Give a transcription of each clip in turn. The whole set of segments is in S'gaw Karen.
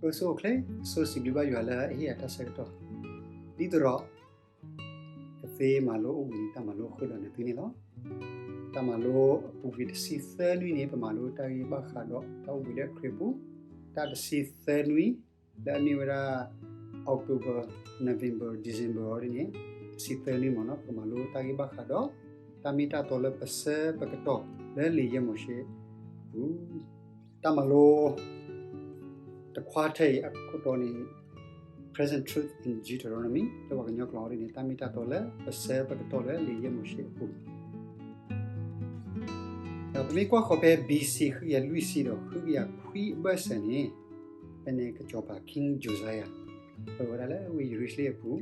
အိၣ်ဆူၣ်အိၣ်ချ့, ဆိၣ်ဂ့ၤစံးဘျုးဘၣ်ယွၤလၢအဟ့ၣ်ယၤတၢ်ဆၢကတီၢ်, ဒ်သိးဒီး ကသ့မၤလိအိၣ်ဘှံးနံၤတၢ်မၤလိအဃုာ်ဒီးနသုန့ၣ်လီၤ. တၢ်မၤလိအပူၤကွံာ်တဆံသၢနွံန့ၣ် ပမၤလိတၢ်ဂ့ၢ်ဘၣ်ဃးဒီးတၢ်အိၣ်ဘှံးလၢခရံာ်ပူၤ, တၢ်တဆံသၢနွံ လၢအမ့ၢ်ဝဲဒၣ် October, November, December အီၤဒ်န့ၣ်, တဆံသၢနွံမ့ၢ်နီၤ ပကမၤလိတၢ်ဂ့ၢ်ဘၣ်ဃးဒီး တၢ်မ့ၢ်တၢ်တီလၢပဆၢပကတီၢ်လၢလံာ်ယဲၢ်မိၤၡ့အပူၤ, တၢ်မၤလိ တခွါထၢအံၤအခိၣ်တီန့ၣ် Present Truth in Deuteronomy လၢပှၤကညီကျိာ်အီၤဒ်န့ၣ် တၢ်မ့ၢ်တၢ်တီလၢပဆၢပကတီၢ်လၢလံာ်ယဲၢ်မိၤၡ့အပူၤ, ဒီးပမ့ၢ်ကွၢ်ဃီၤဖဲ B C ဃုကယၤလွံၢ်ဆံဒီးဃုကယၤခွံအဘၢၣ်စၢၤန့ၣ်, ဖဲန့ၣ်ကစီၤပၤ King Josiah ပၢၤဝဲဒၣ်လၢဝ့ၢ်ယရူၤၡလ့ၣ်အပူၤ,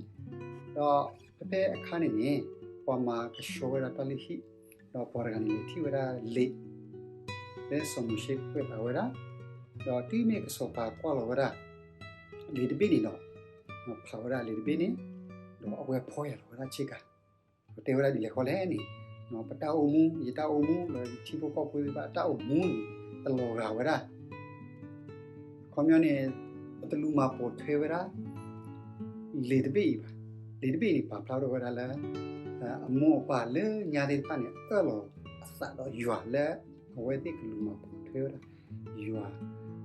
ဒီးဖဲဖဲအခါန့ၣ်န့ၣ် ပှၤမၤကဆှီဝဲဒၣ်တၢ်လုၢ်ဟံၣ်, ဒီးပှၤတဂၤန့ၣ်လဲၤထံၣ်ဝဲဒၣ်လံာ် လၢစီၤမိၤၡ့ကွဲးပာ်ဝဲဒၣ်, ဒီးတုၤမ့ၢ်ကစီၤပၤကွၢ်လီၤဝဲဒၣ် လံာ်တဘ့ၣ်န့ၣ်ဒီး, ဖးဝဲဒၣ်လံာ်တဘ့ၣ်န့ၣ်, ဒီးအဝဲဖီၣ်ယာ်လီၤဝဲဒၣ်ဆ့ကၤ, ဒီးတဲဝဲဒၣ်ဒ်လဲၣ်ဃီလဲၣ်န့ၣ်, ပတၢ်အိၣ်မူ ယတၢ်အိၣ်မူ ဒီးယထံဖိကီၢ်ဖိသ့ၣ်တဖၣ်အတၢ်အိၣ်မူန့ၣ် တလီၤဂာ်ဝဲဒၣ် အခီပညီန့ၣ် ပတလူၤမၤပိာ်ထွဲဝဲဒၣ် လံာ်တဘ့ၣ်အံၤဘၣ်. လံာ်တဘ့ၣ်အံၤန့ၣ် ပာ်ဖျါထီၣ်ဝဲဒၣ်လၢ အမိၢ်အပၢ်လၢညါသ့ၣ်တဖၣ်န့ၣ် အၢၣ်လီၤအသးဒီးယွၤလၢ အဝဲသ့ၣ်ကလူၤမၤပိာ်ထွဲဝဲဒၣ် ယွၤ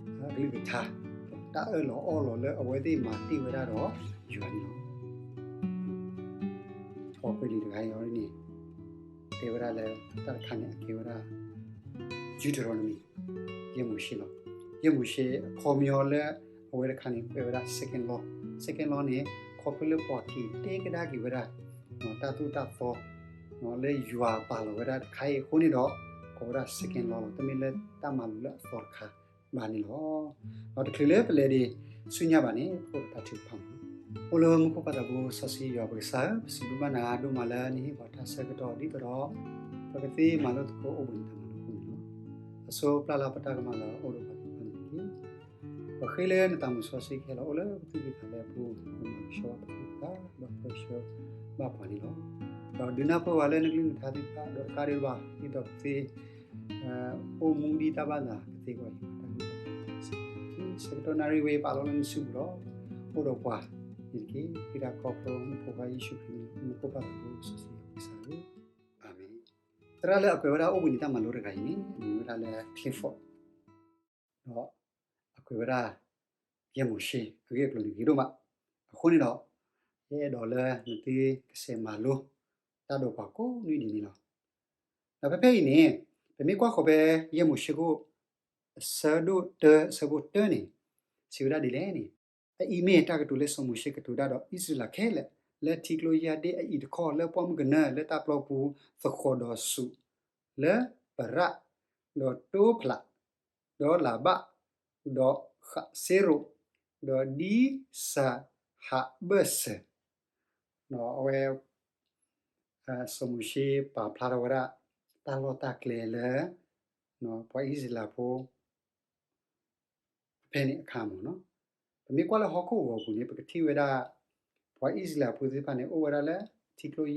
အကလုၢ်ကထါ, တၢ်အၢၣ်လီၤအီလီၤလၢအဝဲသ့ၣ်မၤတ့ၢ်ဝဲဒၣ်ဒီးယွၤန့ၣ်လီၤ. စီၤပၤလံာ်တဂၤအံၤအီၤဒ်န့ၣ် တဲဝဲဒၣ်လၢ တၢ်တခါန့ၣ် အကဲဝဲဒၣ် Deuteronomy ယဲၢ်မိၤၡ့လီၤ. ယဲၢ်မိၤၡ့အခီပညီလၢ အဝဲတခါန့ၣ် ကွဲးဝဲဒၣ် second law, second law န့ၣ် ခီဖျိလၢပှၤက့ၤတဲကဒါက့ၤဝဲဒၣ် တၢ်သိၣ်တၢ်သီ လၢယွၤပာ်လီၤဝဲဒၣ်တခါအံၤအဃိန့ၣ်ဒီး ကိးဝဲဒၣ် second law လီၤ. တမ့ၢ်လၢတၢ်မၤလိာ်လၢအသီတခါဘၣ်န့ၣ်လီၤ. ဒီးတချုးလၢပလဲၤဒံးဆူညါဘၣ်န့ၣ် ပကအိၣ်ဒီးတၢ်ထုကဖၣ်န့ၣ်လီၤ. အိၣ်လၢမူခိၣ်ပၢ်သးဘိစီဆှံယွၤပကစၢ်ဧၢ, ပစံးဘျုးဘၣ်နၤဒိၣ်မးလၢနဟ့ၣ်ပှၤတၢ်ဆၢကတီၢ်ဒ်သိးဒီး ပကသ့မၤလိသကိးအိၣ်ဘှံးနံၤတၢ်မၤလိအပူၤန့ၣ်လီၤ. အဆိပျၢ်လၢပတၢ်ကမၣ်လၢအအိၣ်ဒီးပှၤသ့ၣ်တဖၣ်န့ၣ်တက့ၢ်. ပဃ့လၢနသးမုၣ်စီဆှံကဟဲလီၤအိၣ်လၢပသူၣ်ကံၢ်သးလဲအပူၤ, ပမၤကဆှီဘၣ်ပသူၣ်ကံၢ်သး ဒီးပၢဆှၢဘၣ်ပှၤန့ၣ်လီၤ. ဒီးဒုးနၢ်ပၢၢ်ပှၤလၢနကလုၢ်နကထါသ့ၣ်တဖၣ် ဒီးတကးဒံးဘၣ် ဒ်သိးပသ့ အိၣ်မူဒ်တၢ်ဘၣ်သးကသ့အဂီၢ်အံၤ ဆၢကတီၢ်နၣ်ရံၣ်ဝဲပာ်လီၤလၢနစုပူၤလီၤ. အိၣ်ဒီးပှၤန့ၣ်တက့ၢ်. ဃ့တၢ်ခီဖျိမုၢ်ဖိခွါယ့ၣ်ၡူးခရံာ် မူခိၣ်ပၢ်သးဘိစီဆှံယွၤပကစၢ်ဧၢ, အၤမ့ၣ်. သရၣ်လၢအကွဲးဝဲဒၣ်အိၣ်ဘှံးနံၤတၢ်မၤလိတဂၤအံၤန့ၣ် အမံၤဝဲဒၣ်လၢ Clifford ဒီးအကွဲးဝဲဒၣ် ယဲၢ်မိၤၡ့အဂ့ၢ်အကျိၤန့ၣ်ဂ့ၤဒိၣ်မး. အဃိန့ၣ်ဒီး ယအဲၣ်ဒိးလၢနသုကဆဲးမၤလိ တၢ်ဒီးပှၤကိးနွံဒ်န့ၣ်လီၤ. ဒီးဖဲဖဲအံၤန့ၣ် ပမ့ၢ်ကွၢ်ဃီၤဖဲ ယဲၢ်မိၤၡ့ခိၣ် အဆၢဒိၣ်တၢ အဆၢဖိတၢန့ၣ် စံးဝဲဒၣ်ဒ်လဲၣ်န့ၣ်, အအံၤမ့ၢ်တၢ်ကတိၤလၢစီၤမိၤၡ့ကတိၤတၢ်ဒီးအံၣ်စရ့လးခဲလၢာ် လၢထံကျိယၢ်ဒ့ၣ်အအံၤတခီ လၢပှၢ်မုၢ်ကနၢလၢတၢ်ပျီပူၤ သဃီၤဒီးစူး လၢပရၣ်, ဒီးတိဖျး, ဒီးလၤဘၣ်, ဒီးဃးစ့ရိာ်, ဒီးဒ်စၤဟးဘၢၣ်စၢၤ, အဝဲ စီၤမိၤၡ့ပာ်ဖျါထီၣ်ဝဲဒၣ် တၢ်လီၢ်တၢ်ကျဲလၢ ပှၤအံၣ်စရ့လးဖိ ဖဲန့ၣ်အခါမ့ၢ်နီၤ, ပမ့ၢ်ကွၢ်လၢဟီၣ်ခိၣ်ဂီၤပူၤန့ၣ် ပကထံၣ်ဝဲဒၣ် ပှၤအံၣ်စရ့လးဖိသ့ၣ်တဖၣ်န့ၣ် အိၣ်ဝဲဒၣ်လၢထံကျိယၢ်ဒ့ၣ်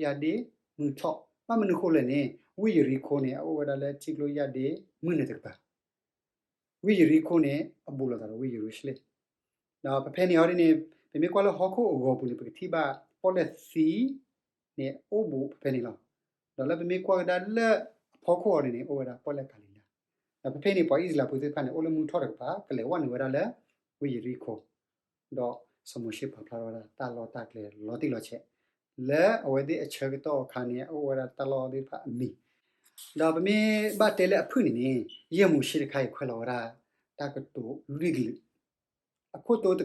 မုၢ်ထီၣ်, ဘၣ်မနုၤဃိလဲၣ်န့ၣ် ဝ့ၢ်ယရံၣ်ခိၣ်န့ၣ် အအိၣ်ဝဲဒၣ်လၢထံကျိယၢ်ဒ့ၣ်မုၢ်နုာ်တကပၤ, ဝ့ၢ်ယရံၣ်ခိၣ်န့ၣ် အဘူးလိာ်သးဒီးဝ့ၢ်ယရူၤၡလ့ၣ်, ဒီးဖဲဖဲန့ၣ်အီၤဒ်န့ၣ် ပမ့ၢ်ကွၢ်လၢဟီၣ်ခိၣ်အဂီၤပူၤန့ၣ် ပကထံၣ်ဘၣ် ပီၣ်လဲၣ်သံန့ၣ် အိၣ်ဘူးဖဲဖဲန့ၣ်လီၤ. ဒီးလၢပမ့ၢ်ကွၢ်ကဒါလၢအဖီခိၣ်အီၤဒ်န့ၣ် အိၣ်ဝဲဒၣ်ပီၣ်လဲၣ်ကၤလံၤလါ, ဒီးဖဲဖဲန့ၣ် ပှၤအံၣ်စရ့လးဖိသ့ၣ်တဖၣ်န့ၣ် အိၣ်လၢမုၢ်ထီၣ်တကပၤ ကလဲၤဝဲနုာ်ဝဲဒၣ်လၢ ဝ့ၢ်ယရံၣ်ခိၣ်, ဒီးစီၤမိၤၡ့ပာ်ဖျါထီၣ်ဝဲဒၣ်တၢ်လီၢ်တၢ်ကျဲလီၤတံၢ်လီၤဆဲး, လၢအဝဲသ့ၣ်အဆၢကတီၢ်အခါန့ၣ် အအိၣ်ဝဲဒၣ်တၢ်လီၢ်သ့ၣ်တဖၣ်အမံၤ, ဒီးပမ့ၢ်ဘၣ်တဲလၢအဖုၣ်န့ၣ်န့ၣ် ယဲၢ်မိၤၡ့တခါအံၤခွဲးလီၤဝဲဒၣ် တၢ်ကတိၤလွံၢ်ကလုာ်, အခိၣ်တီတကလုာ်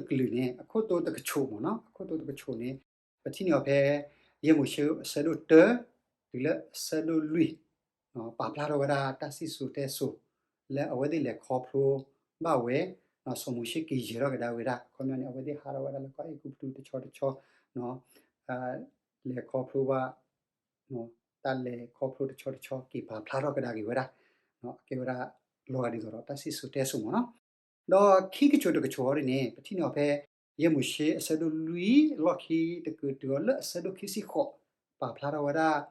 န့ၣ် အခိၣ်တီတကဆိးမ့ၢ်နီၤ, အခိၣ်တီတကဆိးန့ၣ် ပထံၣ်န့ၢ်အီၤဖဲ ယဲၢ်မိၤၡ့အဆၢဒိၣ်တၢ တုၤလၢအဆၢဒိၣ်လွံၢ်, ပာ်ဖျါထီၣ်ဝဲဒၣ်တၢ်စံၣ်စိၤတဲစိၤ လၢအဝဲသ့ၣ်လဲၤခီဖျိဘၣ်ဝဲ, စီၤမိၤၡ့က့ၤယဲၤထီၣ်ကဒါဝဲဒၣ်, အခီပညီန့ၣ် အဝဲသ့ၣ်ဟးထီၣ်ဝဲဒၣ်လၢကီၢ်အဲၤကူပတူးတဆီတဆီ, လဲၤခီဖျိဘၣ် တၢ်လဲၤခီဖျိတဆီတဆီ က့ၤပာ်ဖျါထီၣ်ကဒါက့ၤဝဲဒၣ်, အကဲဝဲဒၣ် လီၤဂာ်ဒ်သိးဒီးတၢ်စံၣ်စိၤတဲစိၤမ့ၢ်နီၤ. ဒီးခံကဆိးတကဆိးအီၤဒ်န့ၣ် ပထံၣ်န့ၢ်အီၤဖဲ ယဲၢ်မိၤၡ့အဆၢဒိၣ်လွံၢ်အလီၢ်ခံ တကးတုၤအီၤလၢအဆၢဒိၣ်ခံဆံဃိး, ပာ်ဖျါ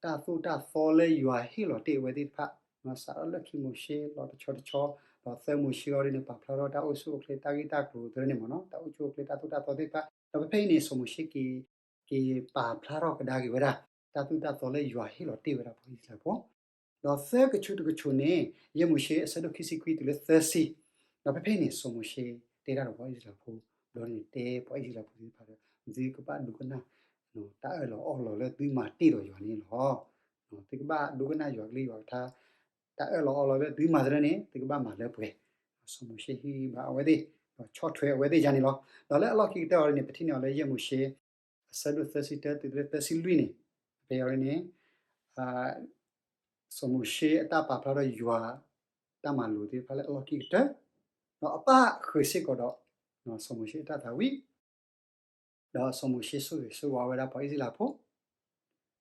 ထီၣ်ဝဲဒၣ် တၢ်သိၣ်တၢ်သီလၢယွၤဟ့ၣ်လီၤတ့ၢ်အဝဲသ့ၣ်တဖၣ်, စးထီၣ်လၢခံမိၤၡ့လီၤတဆီတဆီ ဒီးသၢမိၤၡ့အီၤဒ်န့ၣ် ပာ်ဖျါထီၣ်တၢ်အိၣ်ဆူၣ်အိၣ်ချ့ တၢ်ဂ့ၢ်တၢ်ကျိၤသ့ၣ်န့ၣ်မ့ၢ်နီၤ, တၢ်အိၣ်ဆူၣ်အိၣ်ချ့ တၢ်သိၣ်တၢ်သီသ့ၣ်တဖၣ်. ဒီးဖဲဖဲအံၤန့ၣ် စီၤမိၤၡ့က့ၤ က့ၤပာ်ဖျါထီၣ်ကဒါက့ၤဝဲဒၣ် တၢ်သိၣ်တၢ်သီလၢယွၤဟ့ၣ်လီၤတ့ၢ်ဝဲဒၣ်ပှၤအံၣ်စရ့လးဖိ ဒီးသၢကဆိးတကဆိးန့ၣ် ယဲၢ်မိၤၡ့အဆၢဒိၣ်ခံဆံခွံတုၤလၢသၢဆံ, ဒီးဖဲဖဲအံၤန့ၣ် စီၤမိၤၡ့တဲတၢ်ဒီးပှၤအံၣ်စရ့လးဖိ, ဘျီန့ၣ် တဲပှၤအံၣ်စရ့လးဖိသ့ၣ်တဖၣ်ဒီး သုကဘၣ်ဒိကနၣ် တၢ်အၢၣ်လီၤအီလီၤလၢသုမၤတ့ၢ်ဒီးယွၤန့ၣ်လီၤ. သုကဘၣ်ဒိကနၣ်ယွၤကလုၢ်ယွၤကထါ, တၢ်အၢၣ်လီၤအီလီၤလၢသုမၤတရၢန့ၣ် သုကဘၣ်မၤလၢပှဲၤ. စီၤမိၤၡ့ဟ့ၣ်ဂံၢ်ဘါအဝဲသ့ၣ်, ဒီးဆီၣ်ထွဲအဝဲသ့ၣ်ယါန့ၣ်လီၤ. ဒီးလၢအလီၢ်ခံကတၢၢ်အီၤန့ၣ် ပထံၣ်န့ၢ်အီၤလၢယဲၢ်မိၤၡ့ အဆၢဒိၣ်သၢဆံတၢ တုၤလၢသၢဆံလွံၢ်န့ၣ်, ဖဲအံၤန့ၣ် စီၤမိၤၡ့အတၢ်ပာ်ဖျါထီၣ်ယွၤ တၢ်မၤလိာ်သ့ၣ်တဖၣ်လၢအလီၢ်ခံကတၢၢ်, ဒီးအပၣ်ဃုာ်စ့ၢ်ကီးဒီး စီၤမိၤၡ့အတၢ်သးဝံၣ်, ဒီးစီၤမိၤၡ့ဆိၣ်ဂ့ၤဆိၣ်ဝါဝဲဒၣ်ပှၤအံၣ်စရ့လးဖိ,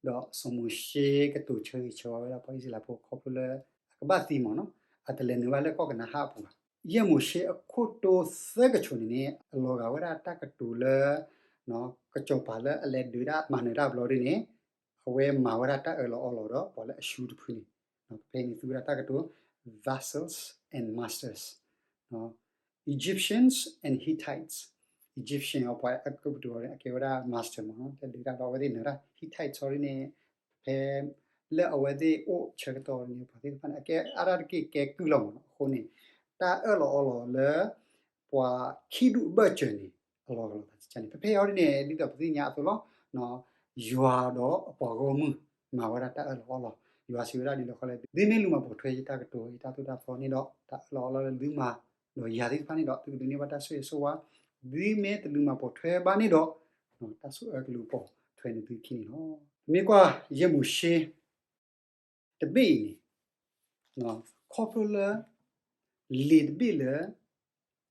ဒီးစီၤမိၤၡ့ကတိၤဆၢဂ့ၤဆၢဝါဝဲဒၣ်ပှၤအံၣ်စရ့လးဖိ ခီဖျိလၢ အကဘၣ်သံမ့ၢ်နီၤ, အတလဲၤနုာ်ဘၣ်လၢကီၢ်ကနၤအၣ်အပူၤဘၣ်. ယဲၢ်မိၤၡ့အခိၣ်တိသၢကဆိးန့ၣ်န့ၣ် အလီၤဂာ်ဝဲဒၣ်တၢ်ကတိၤလၢ ကစီၤပၤလၢအလဲၤဒုးတၢ်မၤနၢၤတၢ်ဘျီဒ်န့ၣ် အဝဲမၤဝဲဒၣ်တၢ်အၢၣ်လီၤအီလီၤဒီး ပှၤလၢအၡူတဖုန့ၣ်, ဖဲန့ၣ်သူဝဲဒၣ်တၢ်ကတိၤ vassals and masters, Egyptians and Hittites, Egyptian အီၤပှၤအဲၤကူပတူးအီၤန့ၣ် အကဲဝဲဒၣ် master မ့ၢ်နီၤ, တၢ်ဒုးတၢ်ဘျီအဝဲသ့ၣ်နၢၤတၢ် Hittites အီၤဒ်န့ၣ်, ဖဲ လၢအဝဲသ့ၣ်အိၣ်ဆၢကတီၢ်န့ၣ် ပှၤသ့ၣ်တဖၣ်န့ၣ် အကဲအါတက့ၢ်ကဲကုၢ်လီၤမ့ၢ်နီၤ, အဃိန့ၣ် တၢ်အၢၣ်လီၤအီလီၤလၢ ပှၤခံဒူၣ်အဘၢၣ်စၢၤန့ၣ် အလီၤဂာ်လိာ်သးန့ၣ် ဖဲဖဲအံၤဒ်န့ၣ် ဒ်သိးပသ့ၣ်ညါအသိးလီၤ, ယွၤဒီးအပှၤဂီၢ်မုၢ် မၤဝဲဒၣ်တၢ်အၢၣ်လီၤအီလီၤ, ယွၤစံးဝဲဒၣ်ဒ်လဲၣ်ဃီလဲၣ်, သုမ့ၢ်လူၤမၤပိာ်ထွဲယတၢ်ကတိၤ ယတၢ်သိၣ်တၢ်သီန့ၣ်ဒီး တၢ်အၢၣ်လီၤအီလီၤလၢသုမၤဒီးယၤသ့ၣ်တဖၣ်န့ၣ်ဒီး သုကဒိးန့ၢ်ဘၣ်တၢ်ဆိၣ်ဂ့ၤဆိၣ်ဝါ, သုမ့ၢ်တလူၤမၤပိာ်ထွဲဘၣ်န့ၣ်ဒီး တၢ်ဆိၣ်အၢကလူၤပိာ်ထွဲန့ၢ်သုခံန့ၣ်လီၤ. ပမ့ၢ်ကွၢ်ယဲၢ်မိၤၡ့ တဘ့ၣ်အံၤန့ၣ် ခီဖျိလၢ လံာ်တဘ့ၣ်လၢ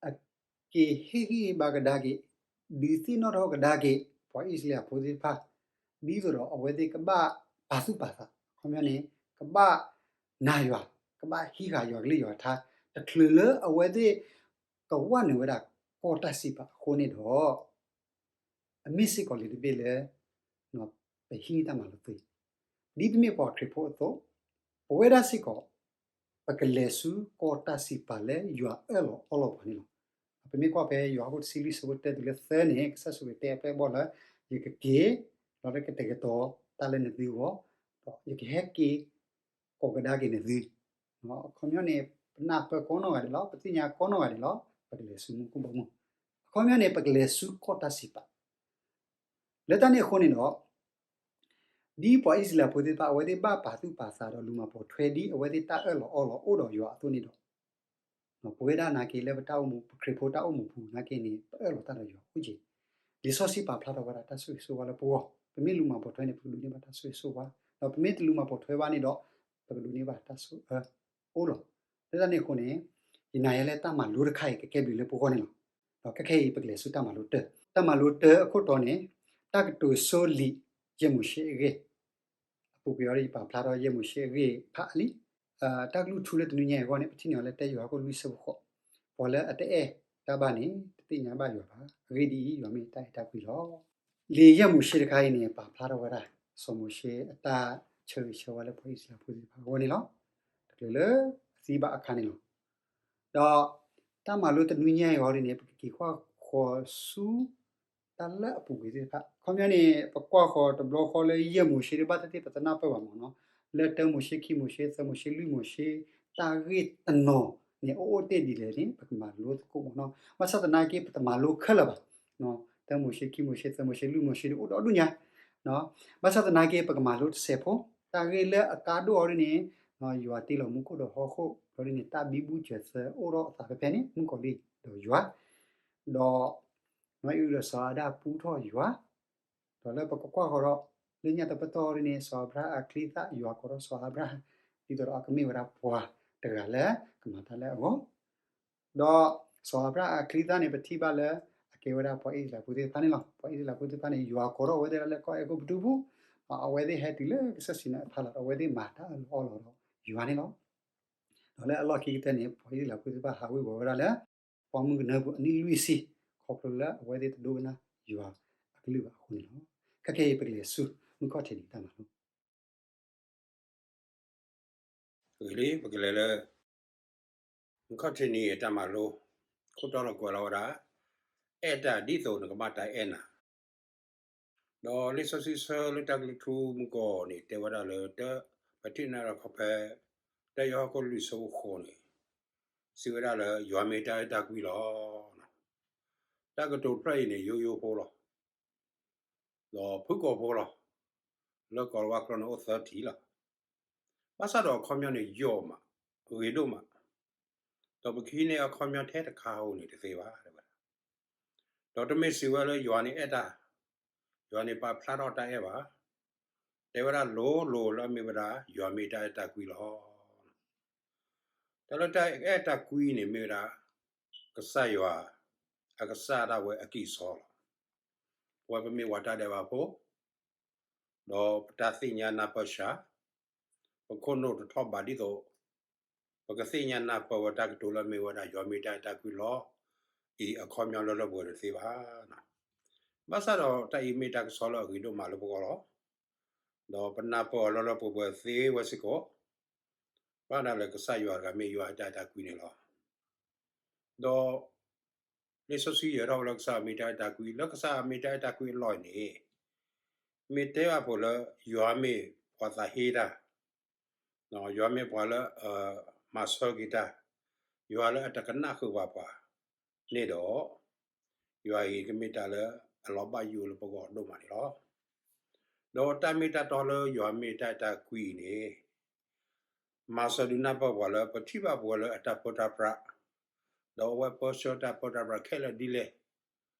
အက့ၤဟ့ၣ်ဂံၢ်ဟ့ၣ်ဘါကဒါက့ၤ ဒုးသ့ၣ်နီၣ်ထီၣ်ကဒါက့ၤ ပှၤအံၣ်စရ့လးဖိသ့ၣ်တဖၣ် ဒ်သိးဒီးအဝဲသ့ၣ်ကဘၣ်ပာ်သူၣ်ပာ်သး အခီပညီန့ၣ် ကဘၣ်နာ်ယွၤ ကဘၣ်ဟံးဃာ်ယွၤကလုၢ်ယွၤကထါ တချုးလၢအဝဲသ့ၣ် ကဝဲနုာ်ဝဲဒၣ်ကီၢ်တၢ်စံးပာ်အဃိန့ၣ်ဒီး အမ့ၢ်စ့ၢ်ကီးလံာ်တဘ့ၣ်လၢ ပဟံးန့ၢ်တၢ်မၤလိာ်သ့, ဒ်ပမ့ၢ်ပှၤခရံာ်ဖိအသိး, ပဝဲဒၣ်စ့ၢ်ကီး ပကလဲၤဆူကီၢ်တၢ်စံးပာ်လၢယွၤအၢၣ်လီၤအီလီၤပှၤန့ၣ်လီၤ. ပမ့ၢ်ကွၢ်ဖဲယိၤဟၣ်ခိၣ်တဆံလွံၢ်ဆၢဖိတၢတုၤလၢသၢန့ၣ် ကစၢ်ယ့ၣ်ၡူးခရံာ်တဲအပျဲၢ်အဘီၣ်လၢ ယကက့ၤ လီၤလၢကတဲာ်ကတီၤတၢ်လၢနသုဂီၢ်, ဒီးယကဟဲက့ၤ ကိးကဒါက့ၤနသု, အခီပညီန့ၣ် ပနၢ်ပၢၢ်ကိးနီၢ်ဂၤဒဲးလီၤ, ပသ့ၣ်ညါကိးနီၢ်ဂၤဒဲးလီၤ, ပကလဲၤဆူမူခိၣ်ဘီမုၢ်, အခီပညီန့ၣ် ပကလဲၤဆူကီၢ်တၢ်စံးပာ် လၢတၢ်န့ၣ်အဃိန့ၣ်ဒီး ဒ်ပှၤအံၣ်စရ့လးဖိသ့ၣ်တဖၣ် အဝဲသ့ၣ်ဘၣ်ပာ်သူၣ်ပာ်သးဒီးလူၤမၤပိာ်ထွဲဒ်အဝဲသ့ၣ်တၢ်အၢၣ်လီၤအီလီၤအိၣ်ဒီးယွၤအသိးန့ၣ်ဒီး ပဝဲဒၣ်နာ်က့လၢပတၢ်အိၣ်မူ ပခရံာ်ဖိတၢ်အိၣ်မူပူၤနာ်က့န့ၣ် ပအၢၣ်လီၤတၢ်ဒီးယွၤအိၣ်က့ၤ, လံာ်စီဆှံပာ်ဖျါထီၣ်ဝဲဒၣ်တၢ်ဆိၣ်ဂ့ၤဆိၣ်ဝါလၢပဂီၢ်, ပမ့ၢ်လူၤမၤပိာ်ထွဲန့ၣ် ပကဒိးန့ၢ်ဘၣ်တၢ်ဆိၣ်ဂ့ၤဆိၣ်ဝါ, ဒီးပမ့ၢ်တလူၤမၤပိာ်ထွဲဘၣ်န့ၣ်ဒီး ပကဒိးန့ၢ်ဘၣ်တၢ်ဆိၣ်အၢအိၣ်လီၤ. လၢတၢ်န့ၣ်အဃိန့ၣ် ယနာ်ယဲလၢတၢ်မၤလိတခါအံၤကကဲဘျုးလၢပဂီၢ်န့ၣ်လီၤ. ဒီးခဲခဲအံၤ ပကလဲၤဆူတၢ်မၤလိတၢၢ်, တၢ်မၤလိတၢၢ်အခိၣ်တီန့ၣ် တၢ်ကတိၤဆိလံာ်ယဲၢ်မိၤၡ့အဂ့ၢ်, အပူၤကွံာ်အီၤဒီး ယပာ်ဖျါထီၣ်ယဲၢ်မိၤၡ့အဂ့ၢ်ဖးအါလံ, တၢ်ကလုၢ်ထူလၢတနွံညါအံၤအဂီၢ်န့ၣ် ပထံၣ်န့ၢ်အီၤလၢတၢယိၤဟၣ်ခိၣ်လွံၢ်ဆၢဖိဃိး, ပှၤလၢအတအဲၣ်တၢ်ဘၣ်န့ၣ် တသ့ၣ်ညါဘၣ်ယွၤဘၣ်, အဂ့ၢ်ဒ်အံၤ ယွၤမ့ၢ်တၢ်အဲၣ်တၢ်ကွံလီၤ. လံာ်ယဲၢ်မိၤၡ့တခါအံၤန့ၣ် ပာ်ဖျါထီၣ်ဝဲဒၣ် စီၤမိၤၡ့အတၢ်ဆၢဂ့ၤဆၢဝါလၢပှၤအံၣ်စရ့လးဖိသ့ၣ်တဖၣ်အဂီၢ်န့ၣ်လီၤ. တချုးလၢအသံဘၣ်အခါန့ၣ်လီၤ. ဒီးတၢ်မၤလိတနွံညါအံၤအဂီၢ်ဒ်န့ၣ် ပကက့ၤကွၢ်ဃီၤဆူ တၢ်လၢအပူၤကွံာ်သ့ၣ်တဖၣ် အခီပညီန့ၣ် ပကွၢ်ဃီၤတဘျီဃီလၢယဲၢ်မိၤၡ့ဒ်ဘၣ်သ့ၣ်သ့ၣ် ပတနၢ်ပၢၢ်ဘၣ်မ့ၢ်နီၤ, လၢတၢမိၤၡ့ ခံမိၤၡ့ သၢမိၤၡ့ လွံၢ်မိၤၡ့ တၢ်ဂ့ၢ်တနီၤန့ၣ် အိၣ်အိၣ်တ့ၢ်ဒ်လဲၣ်န့ၣ် ပကမၤလိသကိးမ့ၢ်နီၤ. ဘၣ်ဆၣ်သနာ်က့ ပတမၤလိခဲလၢာ်ဘၣ်. တၢမိၤၡ့ ခံမိၤၡ့ သၢမိၤၡ့ လွံၢ်မိၤၡ့ဒ်အိၣ်ဒီဒူၣ်ညါ ဘၣ်ဆၣ်သနာ်က့ ပကမၤလိတစဲးဖိ တၢ်ဂ့ၢ်လၢအကါဒိၣ်အီၤဒ်န့ၣ် ယွၤတ့လီၤမူခိၣ်ဒီးဟီၣ်ခိၣ် ဘျီဒ်န့ၣ် တၢ်ဘံဘူစၢၤသၢအိၣ်ထီၣ်အသးဖဲဖဲန့ၣ် မုၣ်ကီၤလံၢ်ဒီးယွၤ, ဒီး နီၢ်အံၣ်ဒီးစီၤအၤဒၣ်ပူထီၣ်ယွၤ, ဒီးလၢပကကွၢ်ဃီၤဒီး လၢညါတပတီၢ်ဒ်န့ၣ် စီၤအၤဘြၤဟၣ်အချံသၣ် ယွၤကိးထီၣ်စီၤအၤဘြၤဟၣ် ဒ်သိးဒီးအကမ့ၢ်ဝဲဒၣ်ပှၤတဂၤလၢကမၤတၢ်လၢအဂီၢ် ဒီးစီၤအၤဘြၤဟၣ်အချံသၣ်န့ၣ် ပထံၣ်ဘၣ်လၢ အကဲဝဲဒၣ်ပှၤအံၣ်စရ့လးဖိသ့ၣ်တဖၣ်န့ၣ်လီၤ. ပှၤအံၣ်စရ့လးဖိသ့ၣ်တဖၣ်န့ၣ် ယွၤကိးထီၣ်အဝဲသ့ၣ်လၢကီၢ်အဲၤကူပတူးပူၤ, အဝဲသ့ၣ်ဟဲတုၤလၢကစၢၢ်စံနါအဖီလာ်ဒီး အဝဲသ့ၣ်မၤတၢ်အၢၣ်လီၤအီလီၤဒီးယွၤန့ၣ်လီၤ. ဒီးလၢအလီၢ်ခံကတၢၢ်န့ၣ် ပှၤအံၣ်စရ့လးဖိသ့ၣ်တဖၣ်ဟးဝ့ၤဝီၤဝဲဒၣ်လၢ ပှၢ်မုၢ်ကနၢပူၤအနံၣ်လွံၢ်ဆံ, ခီဖျိလၢအဝဲသ့ၣ်တဒိကနၣ်ယွၤအကလုၢ်ဘၣ်အဃိန့ၣ်လီၤ. ခဲခဲအံၤ ပကလဲၤဆူ မုၢ်ခီၣ်ထံးန့ၣ်တၢ်မၤလိ ဂ့ၤလံ ပကလဲၤလၢ မုၢ်ခီၣ်ထံးနံၤအတၢ်မၤလိ, ခိၣ်တီလီၤကွဲးလီၤဝဲဒၣ်, အဲၣ်တၢ်ဒ်သိးနကဘၣ်တၢ်အဲၣ်နၤ. ဒီးလံာ်စီဆှံဆၢလၢတၢကလုၢ်ထူမုၢ်ကီၢ်န့ၣ် တဲဝဲဒၣ်လၢ ပထံၣ်န့ၢ်ဒီးခီဖဲ တၢယိၤဟၣ်ခိၣ်လွံၢ်ဆၢဖိဃိးန့ၣ်, စံးဝဲဒၣ်လၢ ယွၤမ့ၢ်တၢ်အဲၣ်တၢ်ကွံလီၤ. တၢ်ကတိၤတဖျၢၣ်အံၤန့ၣ် ယိယိဖိလီၤ. ဒီးဖုၣ်ကိာ်ဖိလီၤ. လၢကိၤလၤဝါကျိာ်န့ၣ်အိၣ်သၢထံၣ်လီၤ. ဘၣ်ဆၣ်ဒီးအခီပညီန့ၣ်ယိာ်မး, ဂ့ၤဒိၣ်မး, ဒီးပကဟံးန့ၢ်အခီပညီထဲတခါဧိၤန့ၣ်တသ့ဘၣ် တဲဝဲဒၣ်. ဒီးတမ့ၢ်စံးဝဲလၢယွၤန့ၣ်အဲၣ်တၢ်, ယွၤန့ၣ်ပာ်ဖျါထီၣ်တၢ်အဲၣ်ဘၣ်. တဲဝဲဒၣ်လိၤလိၤလၢအမ့ၢ်ဝဲဒၣ် ယွၤမ့ၢ်တၢ်အဲၣ်တၢ်ကွံလီၤ. တၢ်လၢတၢ်အဲၣ်တၢ်ကွံန့ၣ်မ့ၢ်ဝဲဒၣ် ကစၢ်ယွၤ အကစၢ်ဒၣ်ဝဲအကံၢ်အစီလီၤ. ပဝဲပမ့ၢ်ပှၤတၢ်ဒဲးဘးဖိ, ဒီးပတၢ်သ့ၣ်ညါနၢ်ပၢၢ်ဆှး, ပခိၣ်နူာ်တထီၣ်ဘးဒ်သိး ပကသ့ၣ်ညါနၢ်ပၢၢ်ဝဲတၢ်ကတိၤလၢအမ့ၢ်ဝဲဒၣ် ယွၤမ့ၢ်တၢ်အဲၣ်တၢ်ကွံလီၤ အံၤအခီပညီလၢလၢပှဲၤပှဲၤတသ့ဘၣ်. ဘၣ်ဆၣ်ဒီးတၢ်အံၤမ့ၢ်တၢ်ကစီၣ်လၢအဂ့ၤဒိၣ်မးလၢပဂီၢ်လီၤ. ဒီးပနၢ်ပၢၢ်အီၤလၢလၢပှဲၤပှဲၤသ့ဝဲစ့ၢ်ကီး, ဘၣ်ဒၣ်လၢကစၢ်ယွၤတဂၤမ့ၢ်ယွၤအတၢ်အဲၣ်တၢ်ကွံန့ၣ်လီၤ. ဒီး လံာ်စီဆှံယဲၤထီၣ်ဝဲလၢကစၢ်ယွၤမ့ၢ်တၢ်အဲၣ်တၢ်ကွံ, လၢကစၢ်မ့ၢ်တၢ်အဲၣ်တၢ်ကွံအလီၢ်အံၤန့ၣ်, မ့ၢ်တဲဘၣ်ဖဲလၢ ယွၤမ့ၢ်ပှၤသးဟ့တၢ်, ယွၤမ့ၢ်ပှၤလၢ မၤဆၢက့ၤတၢ်, ယွၤလၢအတကနၣ်ဃုာ်ဘၣ်ပှၤန့ၣ်ဒီး, ယွၤအံၤကမ့ၢ်တၢ်လၢအလီၤဘၣ်ယိၣ်လၢပဂီၢ်ဒိၣ်မးန့ၣ်လီၤ. ဒီးတၢ်မ့ၢ်တၢ်တီလၢယွၤမ့ၢ်တၢ်အဲၣ်တၢ်ကွံအံၤန့ၣ် မၤစၢၤဒုးနၢ်ပၢၢ်ပှၤလၢပထံၣ်ဘၣ်ပဝဲလၢအတၢ်ပၢတၢ်ပြး, ဒီးအဝဲပၢဆှၢတၢ်ပၢတၢ်ပြးခဲလၢာ်ဒ်လဲၣ်,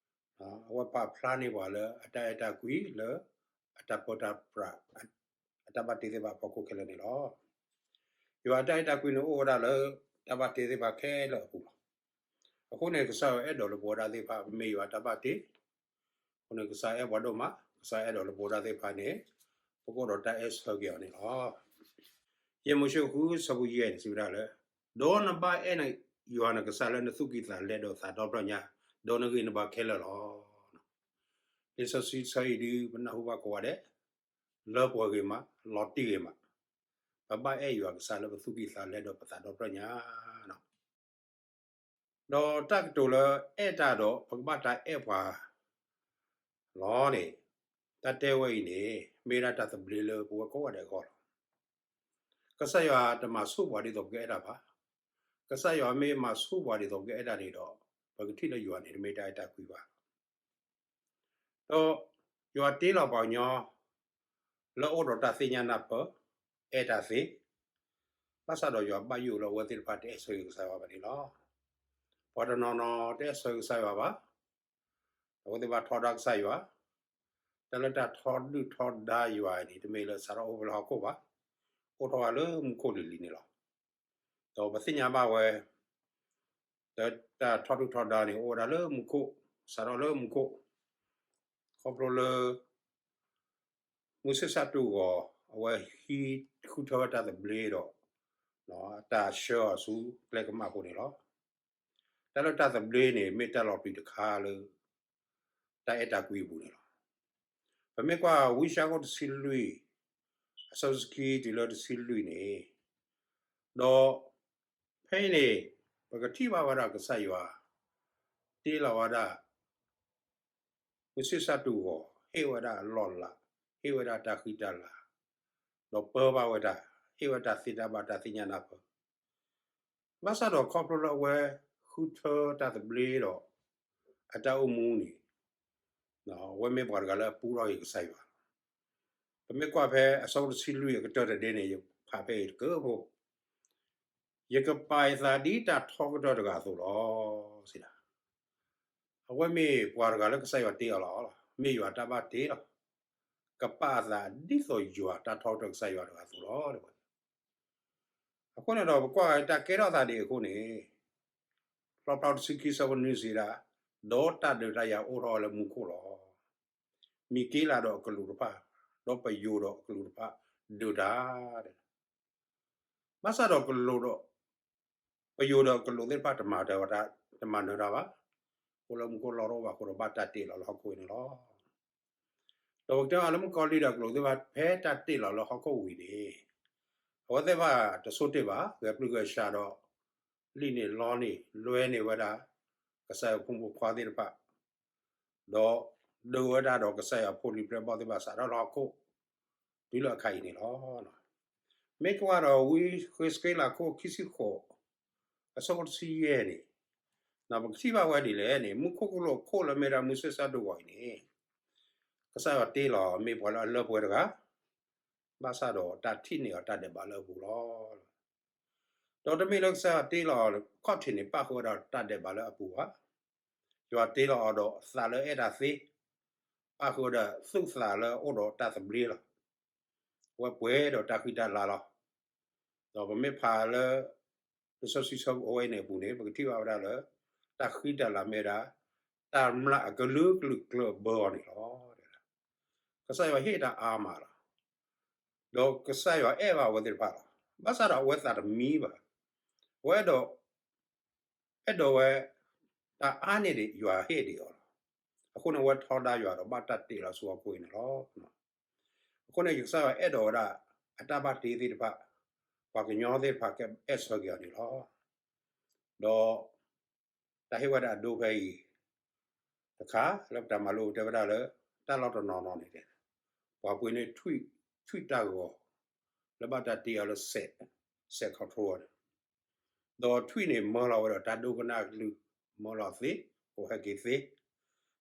အဝဲပာ်ဖျါန့ၢ်ပှၤလၢအတၢ်အဲၣ်တၢ်ကွံလၢ အတၢ်ပၢတၢ်ပြး အတၢ်ဘၣ်တ့သ့ၣ်တဖၣ်အဖီခိၣ်ခဲလၢာ်န့ၣ်လီၤ. ယွၤအတၢ်အဲၣ်တၢ်ကွံန့ၣ်အိၣ်ဝဲဒၣ်လၢ တၢ်ဘၣ်တ့သ့ၣ်တဖၣ်ခဲလၢာ်အပူၤလီၤ. အဃိန့ၣ် ကစၢ်ယွၤအဲၣ်ဒိးလၢပဝဲဒၣ်သ့ၣ်တဖၣ် ပမ့ၢ်ယွၤတၢ်ဘၣ်တ့, အဃိန့ၣ် ကစၢ်အဲၣ်ပှၤဒိၣ်မး, ကစၢ်အဲၣ်ဒိးလၢပဝဲဒၣ်သ့ၣ်တဖၣ်န့ၣ် ပကအိၣ်ဒီးတၢ်အဲၣ်ဆၢက့ၤအီၤန့ၣ်လီၤ. ယဲၢ်မိၤၡ့ဃုဆၢဖိယဲၢ်န့ၣ် စံးဝဲဒၣ်လၢ, ဒီးနဘၣ်အဲၣ်နယွၤနကစၢ်လၢနသူၣ်ကံၢ်သးလဲဒီးသးဒီဖျၢၣ်ညါ, ဒီးနဂ့ၤနဘၣ်ခဲလၢာ်လီၤ. လံာ်စီဆှံဆၢအံၤဒုး ပနၢ်ဟူဘၣ်ကိးဂၤဒဲး, လၢပှဲၤဂ့ၤမး, လီၤတံၢ်ဂ့ၤမး, ပဘၣ်အဲၣ်ယွၤကစၢ်လၢပသူၣ်ကံၢ်သးလဲဒီးပသးဒီဖျၢၣ်ညါ ဒီးတၢ်ကတိၤလၢအဲၣ်တၢ်ဒီးပကဘၣ်တၢ်အဲၣ်ပှၤလီၤန့ၣ်, တၢ်တဲဝဲအံၤန့ၣ် မ့ၢ်ဝဲဒၣ်တၢ်သဘျ့လၢပဝဲကိးဂၤဒဲးအဂီၢ်လီၤ. ကစၢ်ယွၤတမၤဆူၣ်ပှၤဒ်သိးပကအဲၣ်တၢ်ဘၣ်. ကစၢ်ယွၤမ့ၢ်မၤဆူၣ်ပှၤဒ်သိးပကအဲၣ်တၢ်န့ၣ်ဒီး, ပကထံၣ်လၢယွၤန့ၣ်တမ့ၢ်တၢ်အဲၣ်တၢ်ကွံဘၣ်. ဒီးယွၤတ့လီၤပှၤကညီ လၢအအိၣ်ဒီးတၢ်သ့ၣ်ညါနၢ်ပၢၢ်, အဲၣ်တၢ်သ့, ဘၣ်ဆၣ်ဒီးယွၤဘၣ်ယိၣ်လၢအဝဲသ့ၣ်တဖၣ်တအဲၣ်ဆၢက့ၤကစၢ်ယွၤဘၣ်န့ၣ်လီၤ. ပှၤတနီၤနီၤတအဲၣ်ဆၢက့ၤကစၢ်ယွၤဘၣ်. အဝဲသ့ၣ်ဘၣ်ထီဒါကစၢ်ယွၤ, တၢ်လၢတၢ်ထီဒုၣ်ထီဒါယွၤအံၤန့ၣ် တမ့ၢ်လၢစးထီၣ်အိၣ်ဖဲလၢဟီၣ်ခိၣ်ဘၣ်, အိၣ်ထီၣ်ဝဲလၢမူခိၣ်လံၤလံၤန့ၣ်လီၤ. ဒီးပသ့ၣ်ညါဘၣ်ဝဲ တၢ်ထီဒုၣ်ထီဒါန့ၣ် အိၣ်ဝဲဒၣ်လၢမူခိၣ်, စးထီၣ်လၢမူခိၣ်, ခီဖျိလၢ မူၢ်ဆ့ၣ်စတူးဂီၤ အဝဲဟံးဃုထၢဝဲတၢ်သဘျ့ဒီး တၢ်ဆှၢအီၤဆူကျဲကမၣ်အဃိန့ၣ်လီၤ. တၢ်လၢတၢ်သဘျ့န့ၣ် မ့ၢ်တၢ်လီၤပျံၤတခါလၢ တၢ်အဲၣ်တၢ်ကွံအပူၤန့ၣ်လီၤ. ပမ့ၢ်ကွၢ်ဝံယၡါယၤခိၣ်တဆံလွံၢ် အဆၢဖိခံတုၤလၢတဆံလွံၢ်န့ၣ်, ဒီးဖဲအံၤန့ၣ် ပကထံၣ်ဘၣ်ဝဲဒၣ်ကစၢ်ယွၤ တ့လီၤဝဲဒၣ် မူၢ်ဆ့ၣ်စတူးဂီၤ ဟ့ၣ်ဝဲဒၣ်အလီၢ်အလၤ, ဟ့ၣ်ဝဲဒၣ်တၢ်ဃံတၢ်လၤ, ဒီးပၢဘၣ်ဝဲဒၣ်, ဟ့ၣ်ဝဲတၢ်သ့တၢ်ဘၣ်တၢ်သ့ၣ်ညါနၢ်ပၢၢ်. ဘၣ်ဆၣ်ဒီးခီဖျိလၢအဝဲဃုထၢတၢ်သဘျ့ဒီး အတၢ်အိၣ်မူန့ၣ်, အဝဲမ့ၢ်ပှၤတဂၤလၢအပူထီၣ်က့ၤကစၢ်ယွၤလီၤ. ပမ့ၢ်ကွၢ်ဖဲအဆၢဖိတဆံလွံၢ်အကတၢၢ်တဒ့န့ၣ် ယဖးဖဲအံၤတကၢၢ်ဖိ, ယကပာ်ယသးဒ်တၢ်ထီကတၢၢ်တဂၤအသိးလီၤ စံးဒၣ်. အဝဲမ့ၢ်ပှၤတဂၤလၢကစၢ်ယွၤတ့အီၤလီၤ, မ့ၢ်ယွၤတၢ်ဘၣ်တ့လီၤ. ကပာ်အသးဒ်သိးယွၤတၢ်ထီကတၢၢ်ကစၢ်ယွၤတဂၤအသိးလီၤ တဲဝဲ. အဃိန့ၣ်ဒီး ပကွၢ်ဝဲတၢ်ကဲထီၣ်သးဒ်အဃိန့ၣ်, ဖျါဖျါတဆံခံဆၢဖိနွံစံးဒၣ်, ဒီးတၢ်ဒုးတၢ်ယၤအိၣ်ထီၣ်ဝဲလၢမူခိၣ်လီၤ. မံၤက့လးဒီးအကလူးတဖၣ်, ဒီးပယိၤဒီးအကလူးတဖၣ်ဒုးတၢ် ဘၣ်ဆၣ်ဒီးကလူးဒီး ပယိၤဒီးကလူးသ့ၣ်တဖၣ်တမၤတၢ်ဝဲဒၣ်, တမၤနၢၤတၢ်ဘၣ်. အိၣ်လၢမူခိၣ်လီၢ်တအိၣ်ဘၣ်အဃိဒီး ဘၣ်တၢ်တ့ၢ်လီၤလၢဟီၣ်ခိၣ်ဝံၤန့ၣ်လီၤ. ဒီးပကတဲအီၤလၢမုၣ်ကီၤလံၢ်ဒီးကလူးသ့ၣ်တဖၣ် ဖဲတၢ်တ့ၢ်လီၤလၢဟီၣ်ခိၣ်ဝံၤန့ၣ်, အဝဲသ့ၣ်တဖၣ်တဆိတ့ၢ်ဘၣ်, ဂဲၤပျုၢ်ဂဲၤဆှးဒီး လံၣ်န့ၢ်လီန့ၢ်လွဲန့ၢ်ဝဲဒၣ် ကစၢ်ယွၤဖိမုၣ်ဖိခွါသ့ၣ်တဖၣ်, ဒီးဒုးဝဲဒၣ်ဒီးကစၢ်ယွၤဖိလံၤပျဲၢ်ဘီၣ်သ့ၣ်တဖၣ်စးထီၣ်လၢဟီၣ်ခိၣ် တုၤလၢအခါအံၤန့ၣ်လီၤ. မ့ၢ်ကွၢ်ဒီးဝံယဃ့းစက့လး အခိၣ်ခံဆံဃိး အဆၢဖိတဆံယဲၢ်န့ၣ်, ပကထံၣ်ဘၣ်ဝဲဒ်လဲၣ်န့ၣ် မူခိၣ်ကလူးအခိၣ်လၢမ့ၢ်ဒၣ်မူစ့ၢ်ကီးဒိၣ်ဂီၤအံၤန့ၣ်, ကစၢ်ယွၤတ့လီၤမ့ၢ်ပှၤလၢအလၢပှဲၤတဂၤ, ဘၣ်ဆၣ်ဒီးတၢ်ထံၣ်န့ၢ်အီၤတၢ်ဒဲးဘးလၢအပူၤလီၤ. ဒီးတမ့ၢ်လၢကစၢ်ယွၤတ့လီၤအခီၣ်ထံးန့ၣ် ပၣ်ဃုာ်ဝဲဒၣ်တၢ်ဒဲးဘးလၢအပူၤဘၣ်. ယွၤတ့လီၤအီၤဒီးသးလၢအဲၣ်တၢ်သ့, ပၣ်ဃုာ်ဝဲဒၣ်သူၣ်သးလၢအအိၣ်ဒီးတၢ်သဘျ့လီၤ. အဝဲပှဲၤဒီးတၢ်ဃံတၢ်လၤလီၤ. ဒီးပမ့ၢ်ဖးလၢ လံာ်စီဆှံအဝဲအံၤန့ၣ်အပူၤန့ၣ် ပကထံၣ်ဘၣ်ဝဲဒၣ်လၢ တၢ်ဃံတၢ်လၤမ့ၢ်ဝဲဒၣ် တၢ်မျၢ်အကလုာ်ကလုာ်ကျၢၢ်ဘၢအီၤန့ၣ်လီၤ. ကစၢ်ယွၤဟ့ၣ်တၢ်အါမးလီၤ. ဒီးကစၢ်ယွၤအဲၣ်ဘၣ်အဝဲသ့ၣ်တဖၣ်လီၤ. ဘၣ်ဆၣ်ဒီးအဝဲသးတမံဘၣ်. အဝဲအဲၣ်ဒိး အဲၣ်ဒိးဝဲ တၢ်အါန့ၢ်ဒံးယွၤဟ့ၣ်ဒံးအီၤလီၤ. အဃိန့ၣ် အဝဲထီဒါယွၤဒီးဘၣ်တၢ်တ့လီၤဆူဟီၣ်ခိၣ်အံၤန့ၣ်လီၤ. အဃိန့ၣ် ကစၢ်ယွၤအဲၣ်ဒိးဝဲဒၣ် အတၢ်ဘၣ်တ့သ့ၣ်တဖၣ် ပှၤကညီသ့ၣ်တဖၣ်ကအဲၣ်ဆၢက့ၤအီၤန့ၣ်လီၤ. ဒီး တၢ်ဟ့ၣ်ဝဲဒၣ်အဒိဖဲအံၤ တခါ လၢပတၢ်မၤလိတဲဝဲဒၣ်လၢ တၢ်လီၢ်တနီၤနီၤန့ၣ် ပှၤပှ့ၤန့ၢ်ထွံၣ်တၢ်ဂီၤ လၢဘၣ်တၢ်တ့အီၤလၢ စဲး စဲးခီးထြူန့ၣ်, ဒီးထွံၣ်န့ၣ်မၢလီၤဝဲဒီးတၢ်ဒိကနၣ်ကလုၢ် မၢလီၤသ့, ဟဲက့ၤ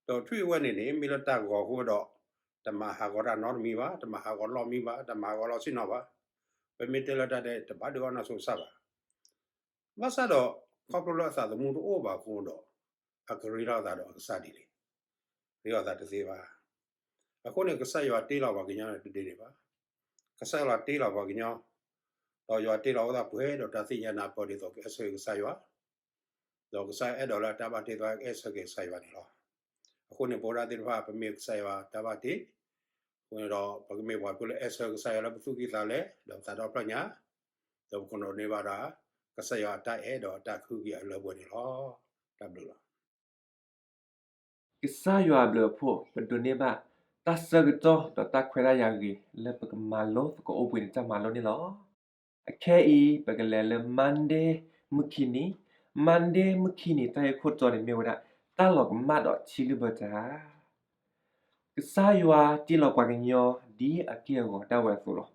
သ့, ဒီးထွံၣ်အဝဲန့ၣ်န့ၣ် မ့ၢ်လၢတၢ်ဂီၤအဃိဒီး တမၤဟးဂီၤတၢ်နီတမံၤဘၣ်, တမၤဟးဂီၤလီၢ်မံဘၣ်, တမၤဟးဂီၤလီၢ်ဆ့ၣ်နီၤဘၣ်, ပမ့ၢ်တဲလၢတၢ်ဒဲး တဘၣ်ဒုးအီၣ်နီၢ်ဆိကစၢ်ဘၣ်. ဘၣ်ဆၣ်ဒီး ခီဖျိလၢအသးသမူတအိၣ်ဘၣ်အဃိဒီး အကရ့လိာ်သးဒီးအကစၢ်ဒ်လဲၣ်. ရ့လိာ်သးတသ့ဘၣ်. အဃိန့ၣ် ကစၢ်ယွၤတ့လီၤပှၤကညီန့ၣ်တဒ်န့ၣ်ဘၣ်. ကစၢ်ယွၤတ့လီၤပှၤကညီ, ဒီးယွၤတ့လီၤအသးပှဲၤဒီးတၢ်သ့ၣ်ညါနၢ်ပၢၢ်ဒ်သိးကအဲၣ်ဆၢက့ၤကစၢ်ယွၤ, ဒီးကစၢ်ယွၤအဲၣ်ဒိးလၢတၢ်ဘၣ်တ့သ့အဲၣ်ဆၢက့ၤကစၢ်ယွၤန့ၣ်လီၤ. အဃိန့ၣ် ပဝဲဒၣ်သ့ၣ်တဖၣ် ပမ့ၢ်ကစၢ်ယွၤတၢ်ဘၣ်တ့, အဃိန့ၣ်ဒီး ပကမ့ၢ်ပှၤဖုလၢအဲၣ်ဆၢကစၢ်ယွၤလၢပသူၣ်ကံၢ်သးလဲ, ဒီးပသးဒီဖျၢၣ်ညါ, ဒီးပကဒိးန့ၢ်ဘၣ်ဒၣ် ကစၢ်ယွၤအတၢ်အဲၣ်ဒီးအတၢ်ကဟုကယာ်အလၢပှဲၤန့ၣ်လီၤ. တၢ်ဘျုးလီၤ. ကစၢ်ယွၤအဘျုးအဖှိၣ် ပဒိးန့ၢ်ဘၣ် တၢ်ဆၢကတီၢ်ဒီးတၢ်ခွဲးတၢ်ယာ်ဂ့ၤ လၢပကမၤလိသကိးအိၣ်ဘှံးနံၤတၢ်မၤလိန့ၣ်လီၤ. အခဲအံၤ ပကလဲၤလၢ Monday မုၢ်ခံနံၤ, Monday မုၢ်ခံနံၤ တၢ်ဂ့ၢ်ခိၣ်တီန့ၣ်မ့ၢ်ဝဲဒၣ် တၢ်လီၤကမၣ်ဒီးထံလုၢ်ဘၢတၢ် ကစၢ်ယွၤတ့လီၤပှၤကညီ ဒ်အက့ၢ်အဂီၤဒၣ်ဝဲအသိးလီၤ.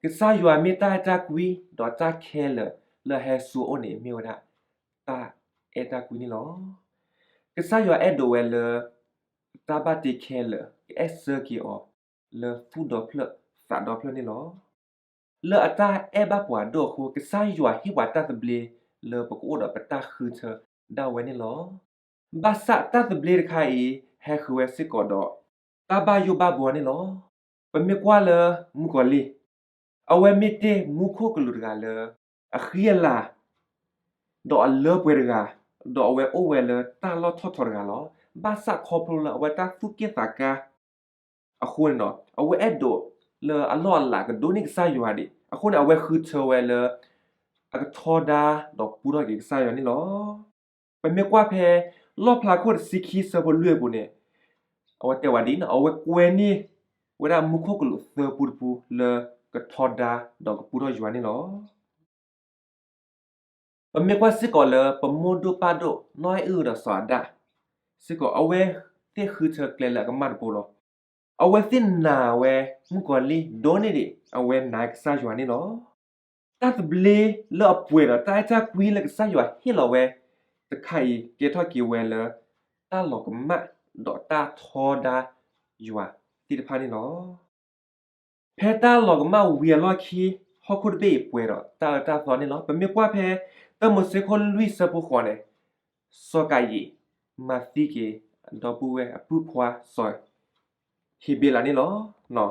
ကစၢ်ယွၤမ့ၢ်တၢ်အဲၣ်တၢ်ကွံ ဒီးတၢ်ခဲလၢာ်လၢအဟဲဆူအအိၣ်န့ၣ် မ့ၢ်ဝဲဒၣ် တၢ်အဲၣ်တၢ်ကွံန့ၣ်လီၤ. ကစၢ်ယွၤအဲၣ်ဒိးဝဲလၢ တၢ်ဘၣ်တ့ခဲလၢာ် ကအဲၣ်ဆၢက့ၤအီၤ လၢသူၣ်ဒီဖျၢၣ်သးဒီဖျၢၣ်န့ၣ်လီၤ. လၢအတၢ်အဲၣ်ဘၣ်ပှၤဒိၣ်အဃိ ကစၢ်ယွၤဟ့ၣ်ပှၤတၢ်သဘျ့ လၢပကအိၣ်ဒီးပတၢ်ဃုထၢဒၣ်ဝဲန့ၣ်လီၤ. ဘၣ်ဆၣ်တၢ်သဘျ့တခါအံၤ ဟဲဃုာ်ဝဲစ့ၢ်ကီးဒီး တၢ်ဘၣ်ယိၣ်ဘၣ်ဘှီန့ၣ်လီၤ. ပမ့ၢ်ကွၢ်လၢမုၣ်ကီၤလံၢ်, အဝဲမ့ၢ်တ့ၢ်မူခိၣ်ကလူးတဂၤလၢ အဃံအလၤ ဒီးအလၢပှဲၤတဂၤ, ဒီးအဝဲအိၣ်ဝဲလၢတၢ်လီၢ်ထီၣ်ထီတဂၤလီၤ. ဘၣ်ဆၣ်ခီဖျိလၢအဝဲတၢ်သူၣ်က့ၣ်သးကါ အဃိန့ၣ်ဒီး အဝဲအဲၣ်ဒိးလၢအလီၢ်အလၤကဒိးန့ၢ်ကစၢ်ယွၤဒံး. အဃိန့ၣ် အဝဲဃုထၢဝဲလၢ အကထီဒါဒီးကပူထီၣ်က့ၤကစၢ်ယွၤန့ၣ်လီၤ. ပမ့ၢ်ကွၢ်ဖဲ လီၣ်ဖျါခိၣ်တဆံခံဆၢဖိလွံၢ်အပူၤန့ၣ် အဝဲတဲဝဲဒ်အံၤ, အဝဲကွဲန့ၢ်ဝဲဒၣ်မူခိၣ်ကလူးသၢပူတပူလၢကထီဒါဒီးကပူထီၣ်ယွၤန့ၣ်လီၤ. ပမ့ၢ်ကွၢ်စ့ၢ်ကီးလၢပမိၢ်ဒိၣ်ပၢ်ဒိၣ် နီၢ်အဲၣ်အုၣ်ဒီးစီၤအၤဒၣ် စ့ၢ်ကီး အဝဲသ့ၣ်ဃုထၢကျဲလၢအကမၣ်တဘိလီၤ. အဝဲသ့ၣ်နာ်ဝဲမုၣ်ကီၤလံၢ်ဒိၣ်န့ၢ်ဒံး အဝဲနာ်ကစၢ်ယွၤန့ၣ်လီၤ. တၢ်သဘျ့လၢအပှဲၤဒီးတၢ်အဲၣ်တၢ်ကွံလၢကစၢ်ယွၤဟ့ၣ်လီၤဝဲတခါအံၤ ကဲထီၣ်က့ၤဝဲလၢ တၢ်လီၤကမၣ်ဒီးတၢ်ထီဒါယွၤသ့ၣ်တဖၣ်န့ၣ်လီၤ. ဖဲတၢ်လီၤကမၣ်ဝံၤအလီၢ်ခံ ဟီၣ်ခိၣ်တဘ့ၣ်အံၤပှဲၤဒီးတၢ်အၢတၢ်သီန့ၣ်လီၤ. ပမ့ၢ်ကွၢ်ဖဲ တၢမိၤၡ့ခိၣ်လွံၢ်ဆၢဖိဃိးန့ၣ် စီၤကၤယံၣ် မၤသံက့ၤအဒီပုၢ်ဝဲၢ်အပုၢ်ခွါစီၤ ဟ့းဘ့းလးန့ၣ်လီၤ.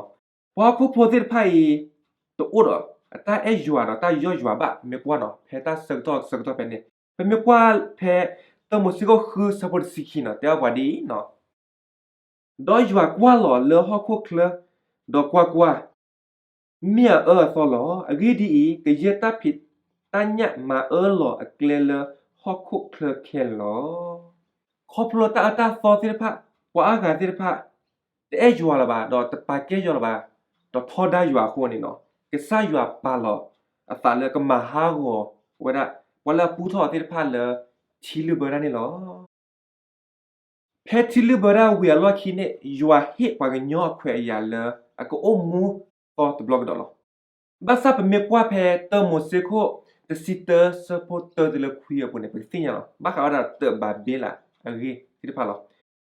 ပှၤဟီၣ်ခိၣ်ဖိသ့ၣ်တဖၣ်အံၤ တအိၣ်ဒီးအတၢ်အဲၣ်ယွၤဒီးတၢ်ယီၢ်ယွၤဘၣ် မ့ၢ်ကွၢ်နီၤ ဖဲတၢ်ဆၢကတီၢ်ဆၢကတီၢ်ဖဲန့ၣ် ပမ့ၢ်ကွၢ်ဖဲ တၢမိၤၡ့ခိၣ်ဃုဆၢဖိတဆံခံနီၤ တဲအီၣ်ပှၤဒ်အံၤနီၤ ဒီးယွၤကွၢ်လီၤလၢဟီၣ်ခိၣ်ချၢ, ဒီးကွၢ်ကွၢ်, မ့ၢ်အအၢအသီလီၤ. အဂ့ၢ်ဒ်အံၤ, ကယဲၢ်တၢ်ဖံးတၢ်ညၣ်မၤအၢလီၤအကျဲလၢဟီၣ်ခိၣ်ချၢခဲလၢာ်လီၤ. ခီဖျိတၢ်အၢတၢ်သီသ့ၣ်တဖၣ်, ပှၤအါဂၤသ့ၣ်တဖၣ် တအဲၣ်ယွၤလၢၤဘၣ်, ဒီးတပာ်ကဲယွၤလၢၤဘၣ်, ဒီးထီဒါယွၤအဃိန့ၣ်နီၤ, ကစၢ်ယွၤပာ်လီၤအသးလၢကမၤဟးဂီၤဝဲဒၣ် ပှၤလၢအပူထီၣ်အီၤသ့ၣ်တဖၣ်လၢ ထံလုၢ်ဘၢတၢ်န့ၣ်လီၤ. ဖဲထံလုၢ်ဘၢတၢ်ဝံၤအလီၢ်ခံန့ၣ် ယွၤဟ့ၣ်ပှၤကညီအခွဲးအယာ်လၢ အကအိၣ်မူသီတဘျီကဒီးလီၤ. ဘၣ်ဆၣ်ပမ့ၢ်ကွၢ်ဖဲတၢမိၤၡ့ခိၣ်တဆံတၢဆၢဖိတၢတုၤလၢခွံအပူၤန့ၣ် ပကသ့ၣ်ညါလီၤ. ဘၣ်ဃးဝဲဒၣ်တၢးဘၤဘ့လးအဂ့ၢ်သ့ၣ်တဖၣ်လီၤ.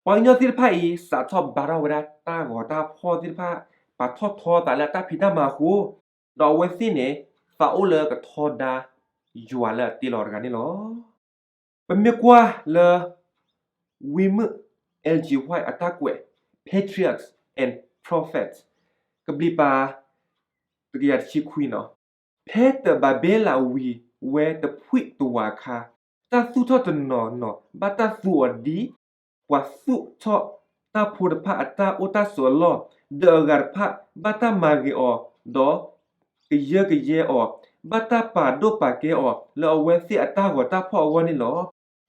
ပှၤကညီသ့ၣ်တဖၣ်အံၤ စးထီၣ်ဘါထီၣ်ဝဲဒၣ်တၢ်ဂီၤတၢ်ဖီၣ်သ့ၣ်တဖၣ်, ပာ်ထီၣ်ထီသးလၢအတၢ်ဖံးတၢ်မၤအဃိ, ဒီးအဝဲသ့ၣ်န့ၣ် သးအိၣ်လၢကထီဒါယွၤလၢအတ့လီၤတဂၤန့ၣ်လီၤ. ပမ့ၢ်ကွၢ်လၢ ဝံမုၣ် Ellen G. White အတၢ်ကွဲး Patriarchs and Prophets ကဘျံးပၤ တကယၤတဆံခွံနီၤ, ဖဲတၢးဘၤဘ့လးဝံၤဝဲတဖှံၣ်တဝးအခါ, တၢ်သူၣ်ထီၣ်တနီၤနီၤ ဘၣ်တၢ်သူအီၤဒ် ပှၤသူၣ်ထီၣ်တၢ်ဖိတဖၣ်အတၢ်အိၣ်တၢ်ဆိးအလီၢ်, ဒီးအဂၤတဖၣ်ဘၣ်တၢ်မၤဂ့ၤအီၤ, ဒီးကယၢကယဲအီၤ, ဘၣ်တၢ်ပာ်ဒိၣ်ပာ်ကဲအီၤ လၢအဝဲသ့ၣ်အတၢ်ဂီၤတၢ်ဖီၣ်အဂီၢ်န့ၣ်လီၤ.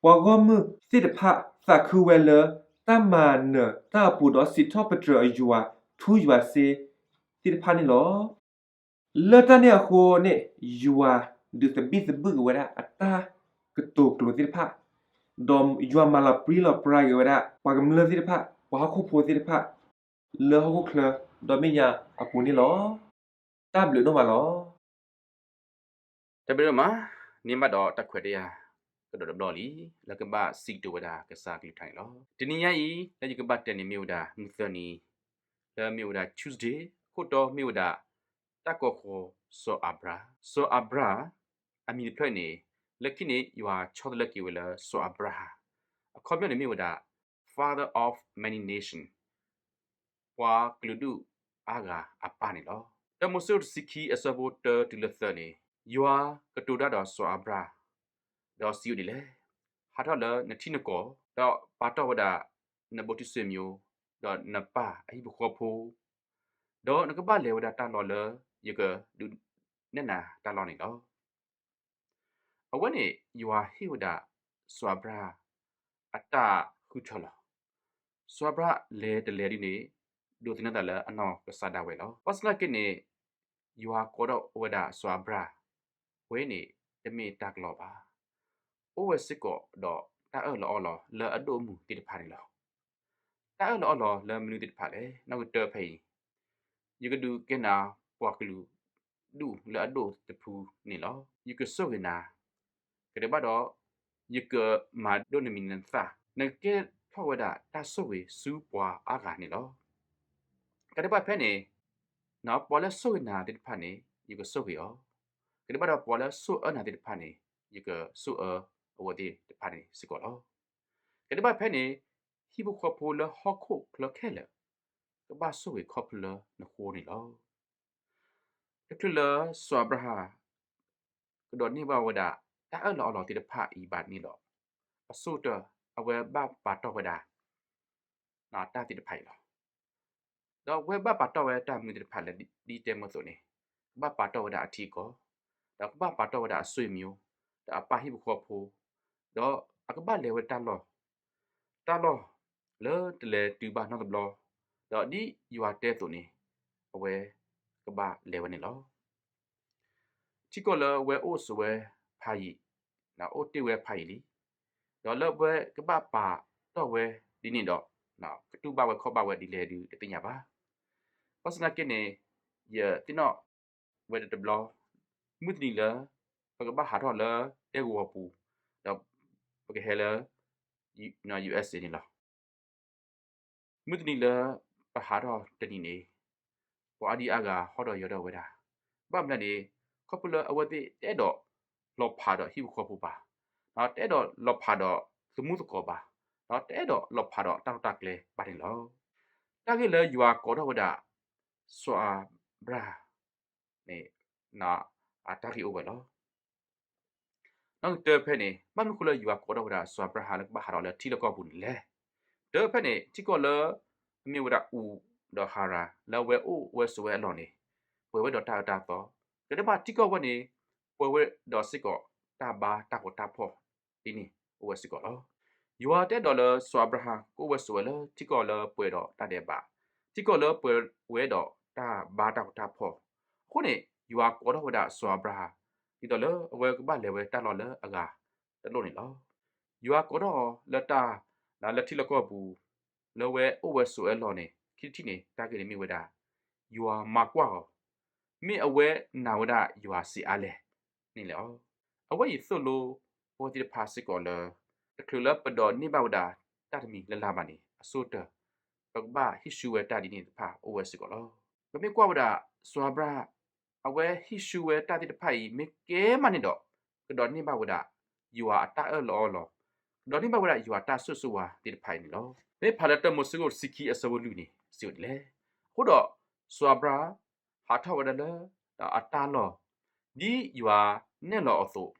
ပှၤဂီၢ်မုၢ်သ့ၣ်တဖၣ်သးခုဝဲလၢ တၢ်မၤနၢၤတၢ်အပူၤ ဒီးစံးထီၣ်ပတြၢၤအယွၤထူယွၤစ့သ့ၣ်တဖၣ်န့ၣ်လီၤ. လၢတၢ်န့ၣ်အဃိန့ၣ် ယွၤဒုးသဘံၣ်သဘုၣ်က့ၤဝဲဒၣ်အတၢ်ကတိၤကျိၤသ့ၣ်တဖၣ်, ဒီးယွၤမၤလီၤပြံလီၤပြါက့ၤဝဲဒၣ် ပှၤကမျၢၢ်သ့ၣ်တဖၣ်, ပှၤဟီၣ်ခိၣ်ဖိသ့ၣ်တဖၣ် လၢဟီၣ်ခိၣ်ချၢဒီဘ့ၣ်ညါအပူၤန့ၣ်လီၤ. တၢ်ဘျုးဒိၣ်မးလီၤ. တၢ်ဘျုးဒိၣ်မး, န့ၢ်ဘၣ်ဒီးတၢ်ခွဲးတၢ်ယာ်ကဒီးတဘျီလံ, လၢကဘၣ်စံးကတိၤဝဲဒၣ်ကစၢ်ကလုၢ်ကထါန့ၣ်လီၤ. တနံၤညါအံၤ လၢယကဘၣ်တဲန့ၣ်မ့ၢ်ဝဲဒၣ်မုၢ်သၢနံၤ, လၢမ့ၢ်ဝဲဒၣ် Tuesday, အခိၣ်တီမ့ၢ်ဝဲဒၣ် တၢ်ကိးဃီၤစီၤအၤဘြၤ, စီၤအၤဘြၤ အမံၤတဖျၢၣ်အံၤန့ၣ် လၢခံန့ၣ် ယွၤဆီတလဲက့ၤဝဲလၢစီၤအၤဘြၤဟၣ်, အခီပညီန့ၣ်မ့ၢ်ဝဲဒၣ် Father of many nations, ပှၤကလုာ်ဒူၣ်အါဂၤအပၢ်န့ၣ်လီၤ. တၢမိၤၡ့တဆံခံအဆၢဖိတၢတုၤလၢသၢန့ၣ်, ယွၤကတိၤတၢ်ဒီးစီၤအၤဘြၤဟၣ်, ဒီးစံးဝဲဒ်လဲၣ်, ဟးထီၣ်လၢနထံနကီၢ်, ဒီးပာ်တီၢ်ဝဲဒၣ် နဘူးတံၢ်စ့ၣ်မံၤ, ဒီးနပၢ်အဟံၣ်ဖိဃီဖိ, ဒီးနကဘၣ်လဲၤဝဲဒၣ်တၢ်လီၢ်လၢယကဒုးနဲၣ်နၤတၢ်လီၢ်န့ၣ်လီၤ. အဝဲန့ၣ် ယွၤဟ့ၣ်ဝဲဒၣ်စီၤအၤဘြၤဟၣ်အတၢ်ဃုထၢလီၤ. စီၤအၤဘြၤဟၣ်လဲၤတလဲၤဒ်န့ၣ် ဒိးသန့ၤသးလၢအနီၢ်ကစၢ်ဒၣ်ဝဲလီၤ. ဘၣ်ဆၣ်သနာ်က့န့ၣ် ယွၤကိးထီၣ်ဝဲဒၣ်စီၤအၤဘြၤဟၣ်, အဝဲန့ၣ် တမ့ၢ်တၢ်ကလီဘၣ်. အိၣ်ဝဲစ့ၢ်ကီးဒီးတၢ်အၢၣ်လီၤအီလီၤလၢအဒိၣ်အမုၢ်သ့ၣ်တဖၣ်န့ၣ်လီၤ. တၢ်အၢၣ်လီၤအီလီၤလၢမနုၤသ့ၣ်တဖၣ်လဲၣ်. နီၣ်ဂံၢ်တၢဖဲအံၤ, ယကဒုးကဲနၤပှၤကလုာ်ဒူၣ်လၢအဒိၣ်တဖုန့ၣ်လီၤ. ယကဆိၣ်ဂ့ၤနၤ, ကဒဲးဘၣ်ဒီး ယကမၤဒိၣ်နမံၤနသၣ်, နကကဲထီၣ်ဝဲဒၣ်တၢ်ဆိၣ်ဂ့ၤဆူပှၤအါဂၤန့ၣ်လီၤ. ကဒဲးဘၣ်ဖဲန့ၣ်, ပှၤလၢဆိၣ်ဂ့ၤနၤသ့ၣ်တဖၣ်န့ၣ် ယကဆိၣ်ဂ့ၤအီၤ, ကဒဲးဘၣ်ဒီးပှၤလၢဆိၣ်အၢနၤသ့ၣ်တဖၣ်န့ၣ် ယကဆိၣ်အၢအဝဲသ့ၣ်တဖၣ်န့ၣ်စ့ၢ်ကီးလီၤ. ကဒဲးဘၣ်ဖဲန့ၣ်, ဟံၣ်ဖိဃီဖိလၢဟီၣ်ခိၣ်ချၢခဲလၢာ် ကဘၣ်ဆိၣ်ဂ့ၤခီဖျိလၢနဃိန့ၣ်လီၤ. တချုးလၢစီၤအၤဘြၤဟၣ် ကဒိးန့ၢ်ဘၣ်ဝဲဒၣ် တၢ်အၢၣ်လီၤအီလီၤသ့ၣ်တဖၣ်အံၤဘၣ်န့ၣ်ဒီး, အဆိကတၢၢ် အဝဲဘၣ်ပာ်တီၢ်ဝဲဒၣ် တၢ်သ့ၣ်တဖၣ်အံၤလီၤ. ဒီးအဝဲဘၣ်ပာ်တီၢ်ဝဲတၢ်မနုၤသ့ၣ်တဖၣ်လဲၣ်ဒ်တဲမုၢ်အသိးန့ၣ်, ကဘၣ်ပာ်တီၢ်ဝဲဒၣ်အထံအကီၢ်, ဒီးကဘၣ်ပာ်တီၢ်ဝဲဒၣ်အဆွေမျိုး, ဒီးအပၢ်ဟံၣ်ဖိဃီဖိ, ဒီးအကဘၣ်လဲၤဝဲတၢ်လီၢ်, တၢ်လီၢ်လၢတလဲၤတုၤဘၣ်နီတဘျီ, ဒီးဒ်ယွၤတဲအသိးန့ၣ်, အဝဲကဘၣ်လဲၤဝဲန့ၣ်လီၤ. ထံကီၢ်လၢအဝဲအိၣ်ဆိးဝဲဖးယံာ်, အိၣ်တ့ၢ်ဝဲဖးယံာ်လံ, ဒီးလၢအဝဲကဘၣ်ပာ်တီၢ်ဝဲဒ်န့ၣ်ဒီး, ကတူၢ်ဘၣ်ဝဲခီၣ်ဘၣ်ဝဲဒ်လဲၣ်ဒုးတသ့ၣ်ညါဘၣ်. ဘၣ်ဆၣ်သနာ်က့န့ၣ်, ယသ့ၣ်နီၣ်ဝဲတဘျီ, မုၢ်တနံၤလၢ ပကဘၣ်ဟးထီၣ်လၢဒဲကဝီၤပူၤ, ဒီးပကဟဲလၢ ယူအ့စ့န့ၣ်လီၤ. မုၢ်တနံၤလၢပဟးထီၣ်တနံၤန့ၣ်, ပှၤအါဒံအါဂၤဟီၣ်ဒီးယၢၤဒီးဝဲဒၣ်, ဘၣ်မနုၤလဲၣ်န့ၣ်, ခီဖျိလၢအဝဲသ့ၣ်တအဲၣ်ဒိးလီၤဖးဒီးဟံၣ်ဖိဃီဖိဘၣ်, ဒီးတအဲၣ်ဒိးလီၤဖးဒီးသမူသကိးဘၣ်, ဒီးတအဲၣ်ဒိးလီၤဖးဒီးတၢ်လီၢ်တၢ်ကျဲဘၣ်န့ၣ်လီၤ. တၢ်ဂ့ၢ်လၢယွၤကိးထီၣ်ဝဲဒၣ် စီၤအၤဘြၤဟၣ်န့ၣ်, တၢ်ဂ့ၢ်အိၣ်ဝဲလီၤ. နီၣ်ဂံၢ်တၢဖဲန့ၣ်, ဘၣ်မနုၤဃိလၢယွၤကိးထီၣ်ဝဲဒၣ်စီၤအၤဘြၤဟၣ်လၢကဘၣ်ဟးထီၣ်လၢထံလီၢ်ကီၢ်ပူၤန့ၣ်လဲၣ်. တၢဖဲန့ၣ် ထံကီၢ်လၢအမ့ၢ်ဝဲဒၣ်အူၣ်ဒီးဟၤရၣ် လၢအဝဲအိၣ်ဝဲဆိးဝဲအလီၢ်န့ၣ်, ပှဲၤဝဲဒီးတၢ်အၢတၢ်သီ, ကဒဲးဘၣ်ထံကီၢ်ဝဲန့ၣ်, ပှဲၤဝဲဒီးစ့ၢ်ကီးတၢ်ဘါတၢ်ကီတၢ်ဖီၣ်ဒ်န့ၣ်အိၣ်ဝဲစ့ၢ်ကီးလီၤ. ယွၤတအဲၣ်ဒိးလၢစီၤအၤဘြၤဟၣ်ကအိၣ်ဝဲဆိးဝဲလၢထံကီၢ်လၢပှဲၤဒီးတၢ်ဒဲးဘး, ထံကီၢ်လၢပှဲၤဝဲဒီးတၢ်ဘါတၢ်ကီတၢ်ဖီၣ်, အဃိန့ၣ် ယွၤကိးထီၣ်ဝဲဒၣ်စီၤအၤဘြၤဟၣ် ဒ်သိးလၢအဝဲကဘၣ်လဲၤဝဲတၢ်လီၢ်လၢအဂၤတလိၣ်န့ၣ်လီၤ. ယွၤကိးထီၣ်အီၤလၢတၢ် လၢထံလီၢ်ကီၢ်ပူၤ လၢအဝဲအိၣ်ဝဲဆိးဝဲအလီၢ်န့ၣ် ခံထံၣ်န့ၣ် တၢ်ဂ့ၢ်န့ၣ်မ့ၢ်ဝဲဒၣ် ယွၤမၤကွၢ်အီၤ, မ့ၢ်အဝဲနာ်ဝဲဒၣ်ယွၤစံးအါလဲၣ်န့ၣ်လီၤ. အဝဲအံၤသိၣ်လိပဝဲသ့ၣ်တဖၣ်စ့ၢ်ကီးလၢ တချုးလၢပဒိးန့ၢ်ဘၣ်ဝဲဒၣ်တၢ်တမံၤလၢ်လၢ်ဘၣ်န့ၣ် အဆိကတၢၢ် ပကဘၣ်ဟံးဆူၣ်ဝဲတၢ်ဒ်န့ၣ်တဖၣ်အိၣ်ဝဲစ့ၢ်ကီးလီၤ. ပမ့ၢ်ကွၢ်ဝဲဒၣ် စီၤအၤဘြၤဟၣ် အဝဲဟံးဆူၣ်ဝဲတၢ်သ့ၣ်တဖၣ်အံၤ မ့ၢ်ကဲမးန့ၣ်ဒီး ကဒိးန့ၢ်ဘၣ်ဝဲဒၣ် ယွၤအတၢ်အၢၣ်လီၤအီလီၤ, ကဒိးန့ၢ်ဘၣ်ဝဲဒၣ်ယွၤအတၢ်ဆိၣ်ဂ့ၤဆိၣ်ဝါသ့ၣ်တဖၣ်အံၤန့ၣ်လီၤ. မ့ၢ်ဖးလၢတၢမိၤၡ့ခိၣ်တဆံခံအဆၢဖိလွံၢ်န့ၣ် စံးဝဲဒ်လဲၣ်, အဃိဒီး စီၤအၤဘြၤဟၣ် ဟးထီၣ်ဝဲဒၣ်လၢ အတၢ်လီၢ် ဒ်ယွၤနဲၣ်လီၤအီၤအသိး,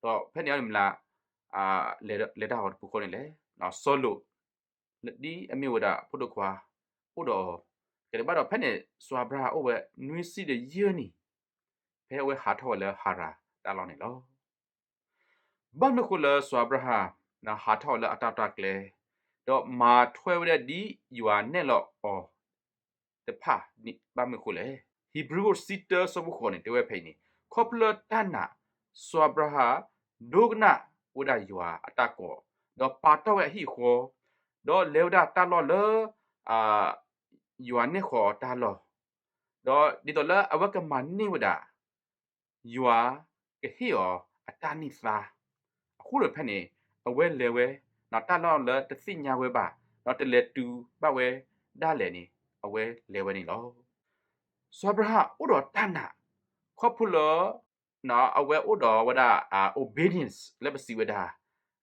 ဒီးဖဲန့ၣ်အီၤန့ၣ်မ့ၢ်လၢ လဲၤတၢ်အီၤတပူၤဃီန့ၣ်လဲၣ်, စီၤလီး ဒ်အမ့ၢ်ဝဲဒၣ်ဖိဒိၣ်ခွါ အိၣ်ဒီးအီၤ, ကဲဘၣ်ဒီးဖဲန့ၣ် စီၤအၤဘြၤဟၣ်အိၣ်ဝဲနွံဆံဒီးယဲၢ်နံၣ်, ဖဲအဝဲဟးထီၣ်ဝဲလၢဟၤရၣ်တၢ်လီၢ်န့ၣ်လီၤ. ဘၣ်မနုၤအဃိလၢစီၤအၤဘြၤဟၣ် ဟးထီၣ်ဝဲလၢအတၢ်တၢ်ကျဲ, ဒီးမၤထွဲဝဲဒၣ်ဒ်ယွၤနဲၣ်လီၤအီၤ တဖၣ်န့ၣ် ဘၣ်မနုၤအဃိလဲၣ်. ဟံးဘြူၤတဆံတၢဆၢဖိဃိးန့ၣ် တဲဝဲဖဲအံၤန့ၣ် ခီဖျိလၢတၢ်နာ်, စီၤအၤဘြၤဟၣ် ဒိကနၣ်ဝဲဒၣ်ယွၤအတၢ်ကိး, ဒီးပာ်တီၢ်ဝဲအဟံၣ်အဃီ, ဒီးလဲၤဝဲဒၣ်တၢ်လီၢ်လၢ ယွၤနဲၣ်ဃီၤအီၤတၢ်လီၢ်, ဒီးဒ်သိးလၢအဝဲကမၤန့ၢ်ဝဲဒၣ် ယွၤကဟ့ၣ်အီၤအတၢ်န့ၢ်သါ, အဃိဒီးဖဲန့ၣ် အဝဲလဲၤဝဲ တၢ်လီၢ်လၢတသ့ၣ်ညါဝဲဘၣ်, ဒီးတလဲၤတုၤဘၣ်ဝဲဒၣ်လဲာ်န့ၣ် အဝဲလဲၤဝဲန့ၣ်လီၤ. စီၤအၤဘြၤဟၣ်အိၣ်ဒီးတၢ်နာ်, ခီဖျိလၢ အဝဲအိၣ်ဒီးဝဲဒၣ် obedience လၢပစံးဝဲဒၣ်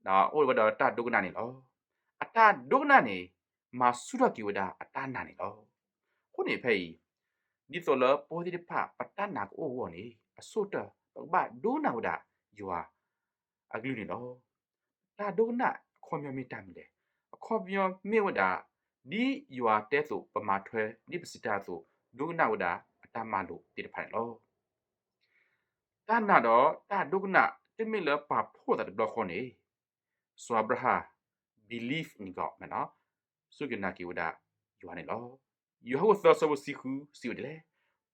အိၣ်ဝဲဒီးတၢ်ဒိကနၣ်န့ၣ်လီၤ. အတၢ်ဒိကနၣ်န့ၣ် မၤဆူၣ်ထီၣ်က့ၤဝဲဒၣ်အတၢ်နာ်န့ၣ်လီၤ. အဃိန့ၣ်ဖဲအံၤ ဒ်သိးလၢပဝဲသ့ၣ်တဖၣ် ပတၢ်နာ်ကအိၣ်အဂီၢ်န့ၣ် အဆိကတၢၢ် ပကဘၣ်ဒိကနၣ်ဝဲဒၣ်ယွၤအကလုၢ်န့ၣ်လီၤ. တၢ်ဒိကနၣ်အခီပညီမ့ၢ်တၢ်မနုၤလဲၣ်. အခီပညီမ့ၢ်ဝဲဒၣ် ဒ်ယွၤတဲအသိး ပမၤထွဲ ဒ်ပစံးတၢ်အသိး ဒိကနၣ်ဝဲဒၣ်အတၢ်မၤလိာ်သ့ၣ်တဖၣ်န့ၣ်လီၤ. တၢ်နာ်ဒီးတၢ်ဒိကနၣ် တမ့ၢ်လၢပာ်ဖှိၣ်သးတဘျီဃီန့ၣ် စီၤအၤဘြၤဟၣ် believe in God စူၢ်က့ၤနာ်က့ၤဝဲဒၣ်ယွၤန့ၣ်လီၤ. ယိၤဟၣ်သၢဆၢဖိတဆံဃု စံးဝဲဒ်လဲၣ်,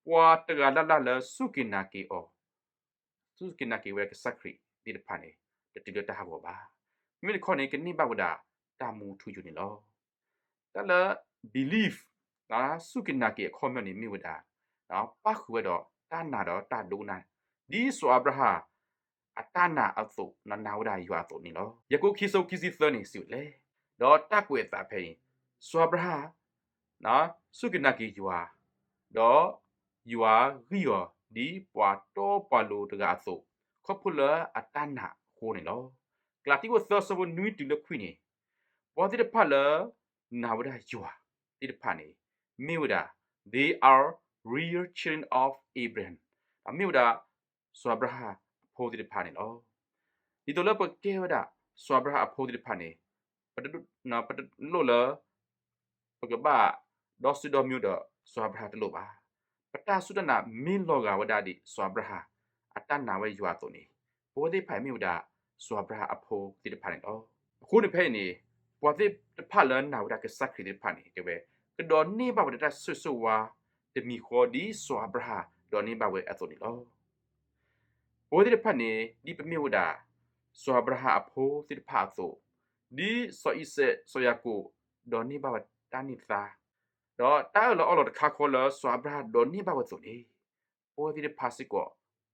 ပှၤတဂၤလၢ်လၢ်လၢစူၢ်က့ၤနာ်က့ၤအီၤ စူၢ်က့ၤနာ်က့ၤဝဲကစၢ်ခရံာ်သ့ၣ်တဖၣ်န့ၣ် တတုၤလၢတၢ်ဟးဂီၤဘၣ်. မ့မ့ၢ်တခီန့ၣ် ကန့ၢ်ဘၣ်ဝဲဒၣ်တၢ်မူထူယိာ်န့ၣ်လီၤ. တၢ်လၢ believe စူၢ်က့ၤနာ်က့ၤအခီပညီန့ၣ်မ့ၢ်ဝဲဒၣ် ပၣ်ဃုာ်ဝဲဒီးတၢ်နာ်ဒီးတၢ်ဒိကနၣ် ဒ်စီၤအၤဘြၤဟၣ် အတၢ်နာ်အသိး နာ်ဝဲဒၣ်ယွၤအသိးန့ၣ်လီၤ. ယၤကိာ်ခံဆၢခံဆံသၢန့ၣ် စံးဝဲဒ်လဲၣ်, ဒီးတၢ်ကွဲးအသးဖဲအံၤ စီၤအၤဘြၤဟၣ် စူၢ်က့ၤနာ်က့ၤယွၤ, ဒီးယွၤဂံၢ်အီၤ ဒ်ပှၤတီပှၤလိၤတဂၤအသိး ခီဖျိလၢအတၢ်နာ်အဃိန့ၣ်လီၤ. ကလၤတံ သၢဆၢဖိနွံတုၤလၢခွံန့ၣ် ပှၤသ့ၣ်တဖၣ်လၢ နာ်ဝဲဒၣ်ယွၤသ့ၣ်တဖၣ်န့ၣ် မ့ၢ်ဝဲဒၣ် they are real children of Abraham မ့ၢ်ဝဲဒၣ် စီၤအၤဘြၤဟၣ်အဖိသ့ၣ်တဖၣ်န့ၣ်လီၤ. ဒ်သိးလၢပကဲဝဲဒၣ် စီၤအၤဘြၤဟၣ်အဖိသ့ၣ်တဖၣ်န့ၣ် ပတလိၣ်လၢ ပကဘၣ်ဒီစုဒီမံၤဒီးစီၤအၤဘြၤဟၣ်တလိၣ်ဘၣ်. ပတၢ်စူၢ်တၢ်နာ်မ့ၢ်လီၤဂာ်ဝဲဒၣ်ဒ်စီၤအၤဘြၤဟၣ် အတၢ်နာ်ဝဲယွၤအသိးန့ၣ် ပဝဲသ့ၣ်တဖၣ်အံၤမ့ၢ်ဝဲဒၣ် စီၤအၤဘြၤဟၣ်အဖိသ့ၣ်တဖၣ်န့ၣ်လီၤ. အဃိန့ၣ်ဖဲအံၤန့ၣ် ပှၤသ့ၣ်တဖၣ်လၢနာ်ဝဲဒၣ်ကစၢ်ခရံာ်သ့ၣ်တဖၣ်န့ၣ် တဲဝဲ ကဒိးန့ၢ်ဘၣ်ဝဲဒၣ်တၢ်ဆိၣ်ဂ့ၤဆိၣ်ဝါတမံၤဃီဒ်စီၤအၤဘြၤဟၣ်ဒိးန့ၢ်ဘၣ်ဝဲအသိးန့ၣ်လီၤ. ပဝဲသ့ၣ်တဖၣ်န့ၣ် ဒ်ပမ့ၢ်ဝဲဒၣ် စီၤအၤဘြၤဟၣ်အဖိသ့ၣ်တဖၣ်အသိး, ဒ်စီၤအံၤစဲး စီၤယၤကိာ် ဒိးန့ၢ်ဘၣ်ဝဲတၢ်န့ၢ်သါ, ဒီးတၢ်အၢၣ်လီၤအီလီၤတခါဃီလၢစီၤအၤဘြၤဟၣ်ဒိးန့ၢ်ဘၣ်ဝဲအသိးန့ၣ်, ပဝဲသ့ၣ်တဖၣ်စ့ၢ်ကီး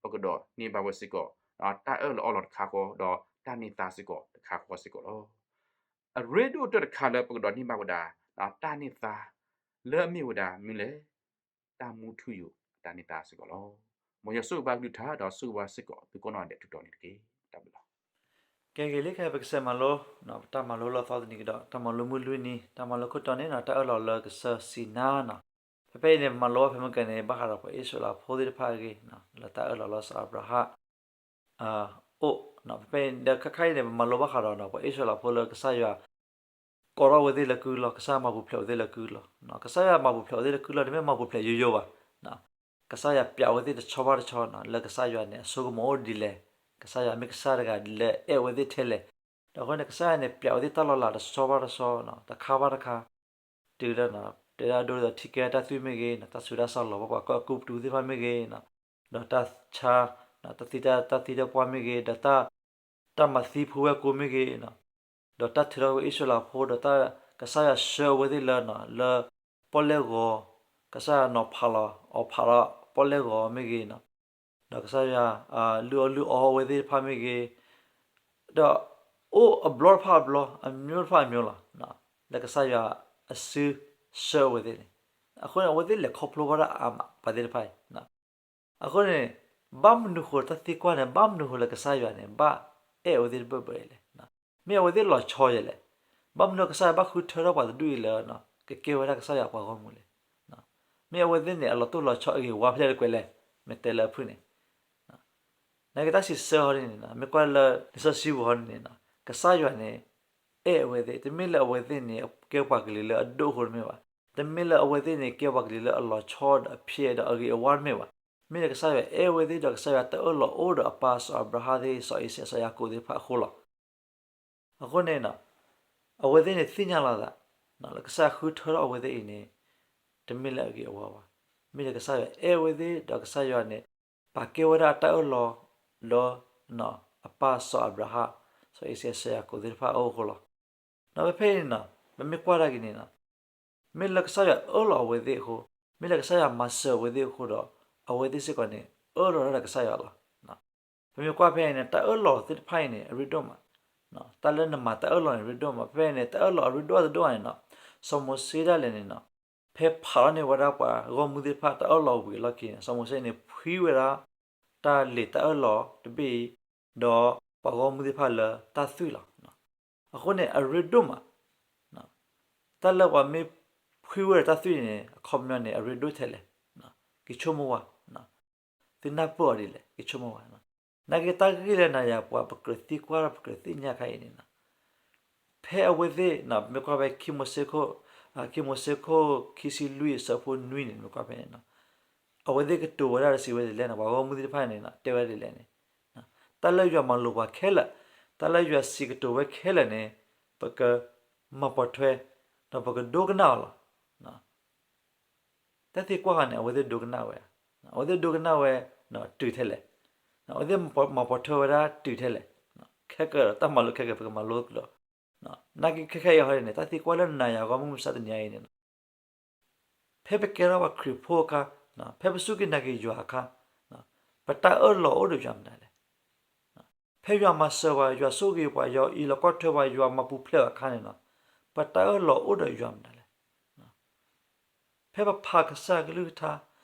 ပကဒိးန့ၢ်ဘၣ်ဝဲစ့ၢ်ကီး တၢ်အၢၣ်လီၤအီလီၤတခါဃီ ဒီးတၢ်န့ၢ်သါစ့ၢ်ကီးတခါဃီစ့ၢ်ကီးလီၤ. အရ့ဒိၣ်တၢၢ်တခါလၢပကဒိးန့ၢ်ဘၣ်ဝဲဒၣ် တၢ်န့ၢ်သါ လၢအမ့ၢ်ဝဲဒၣ်မနုၤလဲၣ်, တၢ်မူထူယိာ်အတၢ်န့ၢ်သါစ့ၢ်ကီးလီၤ. မ်ယွၤဆိၣ်ဂ့ၤဘၣ်ကလုၢ်ကထါ ဒီးဆိၣ်ဂ့ၤဘၣ်စ့ၢ်ကီးသုကိးနီၢ်ဒဲးထူတီၤန့ၣ်တက့ၢ်. တၢ်ဘျုးလီၤ. ကဲဂ့ၤလံ ခဲအံၤပကစဲးမၤလိ ပတၢ်မၤလိလၢအသီတနံၤကဒီး တၢ်မၤလိမုၢ်လွံၢ်နံၤ တၢ်မၤလိခိၣ်တီန့ၣ် တၢ်အၢၣ်လီၤလၢကစၢၢ်စံနါနီၤ. ဖဲဖဲအံၤန့ၣ် ပမၤလိဖဲမုၢ်ကနံၤ ဘၣ်ဃးဒီးပှၤအံၣ်စရ့လးဖိသ့ၣ်တဖၣ်အဂ့ၢ် လၢတၢ်အၢၣ်လီၤလၢစီၤအၤဘြၤဟၣ် အိၣ် ဖဲဖဲအံၤဒီး ခဲခါအံၤန့ၣ် ပမၤလိဘၣ်ဃးဒီး ပှၤအံၣ်စရ့လးဖိလၢကစၢ်ယွၤ ကိးထီၣ်ဝဲသ့ၣ်လၢကုလီၢ်, ကစၢ်ယွၤမၤပူၤဖျဲးဝဲသ့ၣ်လၢကုလီၢ်. ကစၢ်ယွၤမၤပူၤဖျဲးဝဲသ့ၣ်လၢကုလီၢ်န့ၣ် မ့ၢ်မၤပူၤဖျဲးယိယိဘၣ်. ကစၢ်ယွၤပျးဝဲသ့ၣ်တဆီဘၣ်တဆီနီၤ လၢကစၢ်ယွၤန့ၣ် အစိကမီၤအိၣ်ဒ်လဲၣ်, ကစၢ်ယွၤမ့ၢ်ကစၢ်တဂၤလၢအဲၣ်ဝဲသ့ၣ်ထဲလဲၣ်. ဒီးအဃိန့ၣ် ကစၢ်ယွၤန့ၣ် ပျးဝဲသ့ၣ်တၢ်လီၤလးတဆီဘၣ်တဆီနီၤ တခါဘၣ်တခါ တုၤလၢ တဲဒၣ်ဒိဒီးထံကဲတၢ်သွံၣ်မ့ၢ်ဂ့ၤနီၤ တၢ်ဆူးတၢ်ဆါလီၤဘၣ်ပှၤကီၢ်ကူပတူးသ့ၣ်တဖၣ်မ့ၢ်ဂ့ၤနီၤ ဒီးတၢ်ဆါ တၢ်သံတၢ်သံတၢ်ပှၢ်မ့ၢ်ဂ့ၤ, ဒီးတၢ် တၢ်မၤသံဖိဝဲၢ်ကိမ့ၢ်ဂ့ၤ, ဒီးတၢ်ထုးထီၣ်ဝဲအံၣ်စရ့လးဖိ, ဒီးတၢ်ကစၢ်ယွၤဆှၢအဝဲသ့ၣ်လၢ လၢပီၣ်လဲၣ်ဂီၤ, ကစၢ်ယွၤနီၤဖးလီၤအီၤဖးဒီးပီၣ်လဲၣ်ဂီၤမ့ၢ်ဂ့ၤ, ဒီးကစၢ်ယွၤ လုၢ်အီၣ်လုၢ်အီအဝဲသ့ၣ်တဖၣ်မ့ၢ်ဂ့ၤ, ဒီးအိၣ်အဘျီတဖၣ်အဘျီ, အမျိုးတဖၣ်အမျိုးလီၤ, လၢကစၢ်ယွၤအစုဆှၢအဝဲသ့ၣ်န့ၣ်, အဃိန့ၣ် အဝဲသ့ၣ်လဲၤခီဖျိဘၣ်ဒၣ်အါမး ပှၤသ့ၣ်တဖၣ်အံၤ အဃိန့ၣ် ဘၣ်မနုၤဃိတၢ်သံကွၢ်န့ၣ်, ဘၣ်မနုၤဃိလၢကစၢ်ယွၤန့ၣ် ဘၣ်အဲၣ်အဝဲသ့ၣ်တဘၢၣ်ဘၢၣ်အံၤလဲၣ်. မ့ၢ်အဝဲသ့ၣ်လီၤဆီယဲလဲၣ်. ဘၣ်မနုၤကစၢ်ယွၤဘၣ်ဃုထၢထီၣ်ပှၤတဒူၣ်အံၤလၢ ကကဲဝဲဒၣ်ကစၢ်ယွၤပှၤဂီၢ်မုၢ်လဲၣ်. မ့ၢ်အဝဲသ့ၣ်န့ၣ် အလီၤတိၢ်လီၤဆီအဂ့ၤဝါဖဲလဲၣ်တကွဲးလဲၣ်, မ့ၢ်တဲလၢအဖုၣ်န့ၣ် နာ်က့တၢ်စံးဆၢဟီန့ၣ်န့ၣ်, မ့ၢ်ကွၢ်လၢလံာ်စီဆှံပူၤဟီန့ၣ်န့ၣ်, ကစၢ်ယွၤန့ၣ် အဲၣ်အဝဲသ့ၣ်, တမ့ၢ်လၢအဝဲသ့ၣ်န့ၣ် ကဲပှၤကလုာ်လၢအဒိၣ်အဃိတမ့ၢ်ဘၣ်, တမ့ၢ်လၢအဝဲသ့ၣ်န့ၣ် ကဲပှၤကလုာ်လၢအလီၤဆီဒီးအဖျဲၣ်ဒီးအဂ့ၤအဝါတမ့ၢ်ဘၣ်, မ့ၢ်လၢကစၢ်ယွၤအဲၣ်အဝဲသ့ၣ်ဒီးကစၢ်ယွၤတၢ်အၢၣ်လီၤအိၣ်ဒီးအပၢ်စီၤအၤဘြၤဟၣ်သ့ၣ် စီၤအံၤစဲး စီၤယၤကိာ်သ့ၣ်တဖၣ်အဃိလီၤ. အဃိန့ၣ် အဝဲသ့ၣ်န့ၣ်သ့ၣ်ညါလီၤသး လၢကစၢ်ယွၤဃုထၢထီၣ်အဝဲသ့ၣ်အံၤန့ၣ် တမ့ၢ်လၢအဂ့ၤအဝါဘၣ်, မ့ၢ်လၢကစၢ်ယွၤအဲၣ်အဝဲသ့ၣ်ဒီးကစၢ်ယွၤန့ၣ် ပာ်ကဲဝဲဒၣ်အတၢ်အၢၣ်လီၤလၢ အပၢ်စီၤအၤဘြၤဟၣ်, စီၤအံၤစဲး စီၤယၤကိာ်သ့ၣ်တဖၣ်အအိၣ်အဃိလီၤ. ဒီးဖဲဖဲအံၤန့ၣ် ပမ့ၢ်ကွၢ်တၢ်က့ၤန့ၣ် မ့ၢ်လၢကစၢ်ယွၤအၢၣ်လီၤအဝဲသ့ၣ်အဃိ, မ့ၢ်လၢကစၢ်ယွၤမၤစၢၤအဝဲသ့ၣ်အဃိဒီး အဝဲသ့ၣ်စ့ၢ်ကီးန့ၣ် အၢၣ်လီၤဒၣ်ဒီးကစၢ်ယွၤလီၤ. ပမ့ၢ်ကွၢ်ဖဲအံၤန့ၣ် တၢ်အၢၣ်လီၤသ့ၣ်တဖၣ်အံၤန့ၣ် အရ့ဒိၣ်မး, တၢ်လၢနမၤတၢ်အၢၣ်လီၤန့ၣ် အရ့ဒိၣ်မး, ဖဲဖဲအံၤန့ၣ် တၢ်အၢၣ်လီၤအရ့ဒိၣ်တဒိၣ်ဘၣ်န့ၣ် စီၤမိၤၡ့ဒၣ်လဲာ်န့ၣ် ဖဲဖးလီၤန့ၢ်ဝဲဒၣ်ပှၤဂီၢ်မုၢ်သ့ၣ်တဖၣ်တၢ်အၢၣ်လီၤဝံၤအလီၢ်ခံန့ၣ် စီၤမိၤၡ့န့ၣ် ဖှံဝဲဒၣ် တၢ်လံာ်တၢ်အၢၣ်လီၤတဘ့ၣ်အံၤ ဒီးပှၤဂီၢ်မုၢ်သ့ၣ်တဖၣ်လၢတၢ်သွံၣ်လီၤ. အဃိန့ၣ် အရ့ဒိၣ်မး, တၢ်လၢပှၤမ့ၢ်ဖှံဝဲဒီးတၢ်သွံၣ်န့ၣ် အခီပညီန့ၣ် အရ့ဒိၣ်ထဲလဲၣ်, က့ၤဆိကမိၣ်ဝဲ, သုနၢ်ပၢၢ်အီၤဒ်လဲၣ် က့ၤဆိကမိၣ်ဝဲ, နာ်က့တၢ်ဂ့ၢ်လၢနၤယၤပှၤပကြၢးသံကွၢ်ဒီးပကြၢးသ့ၣ်ညါခါအံၤန့ၣ် ဖဲအဝဲသ့ၣ် မ့ၢ်ကွၢ်ဖဲခံမိၤၡ့ခိၣ်, ခံမိၤၡ့ခိၣ်ခံဆံလွံၢ်အဆၢဖိနွံန့ၣ် မ့ၢ်ကွၢ်ဖဲန့ၣ် အဝဲသ့ၣ်ကတိၤဝဲဒၣ်ဒီးစံးဝဲဒ်လဲၣ်န့ၣ် ပှၤဂီၢ်မုၢ်သ့ၣ်တဖၣ်န့ၣ် တဲဝဲဒ်လဲၣ်န့ၣ်, တၢ်လၢယွၤမၤလိာ်ပှၤခဲလၢာ်, တၢ်လၢယွၤစံးကတိၤဝဲခဲလၢာ်န့ၣ် ပကမၤပိာ်ထွဲ, ဒီးပကဒိကနၣ်အီၤလီၤ. တၢ်သံကွၢ်ဃီန့ၣ် အဝဲသ့ၣ်ဒိကနၣ်ဝဲ, အဝဲသ့ၣ်ဒိကနၣ်ဝဲ တုၤထဲလဲၣ်, အဝဲသ့ၣ်မၤပိာ်ထွဲဝဲဒၣ်တုၤထဲလဲၣ်, ခဲကၢာ်ဒီးတၢ်မၤလိခဲကၢာ် ပကမၤလိကဒီး, နာ်က့ခဲခဲအံၤဟီန့ၣ် တၢ်သံကွၢ်လၢနၤယၤဂီၢ်မုၢ်မဆါတနံၤအံၤန့ၣ် ဖဲပကဲထီၣ်ပှၤခရံာ်ဖိအခါ, ဖဲပစူၢ်က့ၤနာ်က့ၤယွၤအခါ, ပတၢ်အၢၣ်လီၤအိၣ်ဒီးယွၤမနုၤလဲၣ်. ဖဲယွၤမၤစၢၤပှၤ, ယွၤဆိၣ်ဂ့ၤပှၤ, ယွၤအံးလီၤကွၢ်ထွဲပှၤ, ယွၤမၤပူၤဖျဲးပှၤအခါန့ၣ်လီၤ, ပတၢ်အၢၣ်လီၤအိၣ်ဒီးယွၤမနုၤလဲၣ်. ဖဲပဖးကစၢ်ယွၤကလုၢ်ကထါ,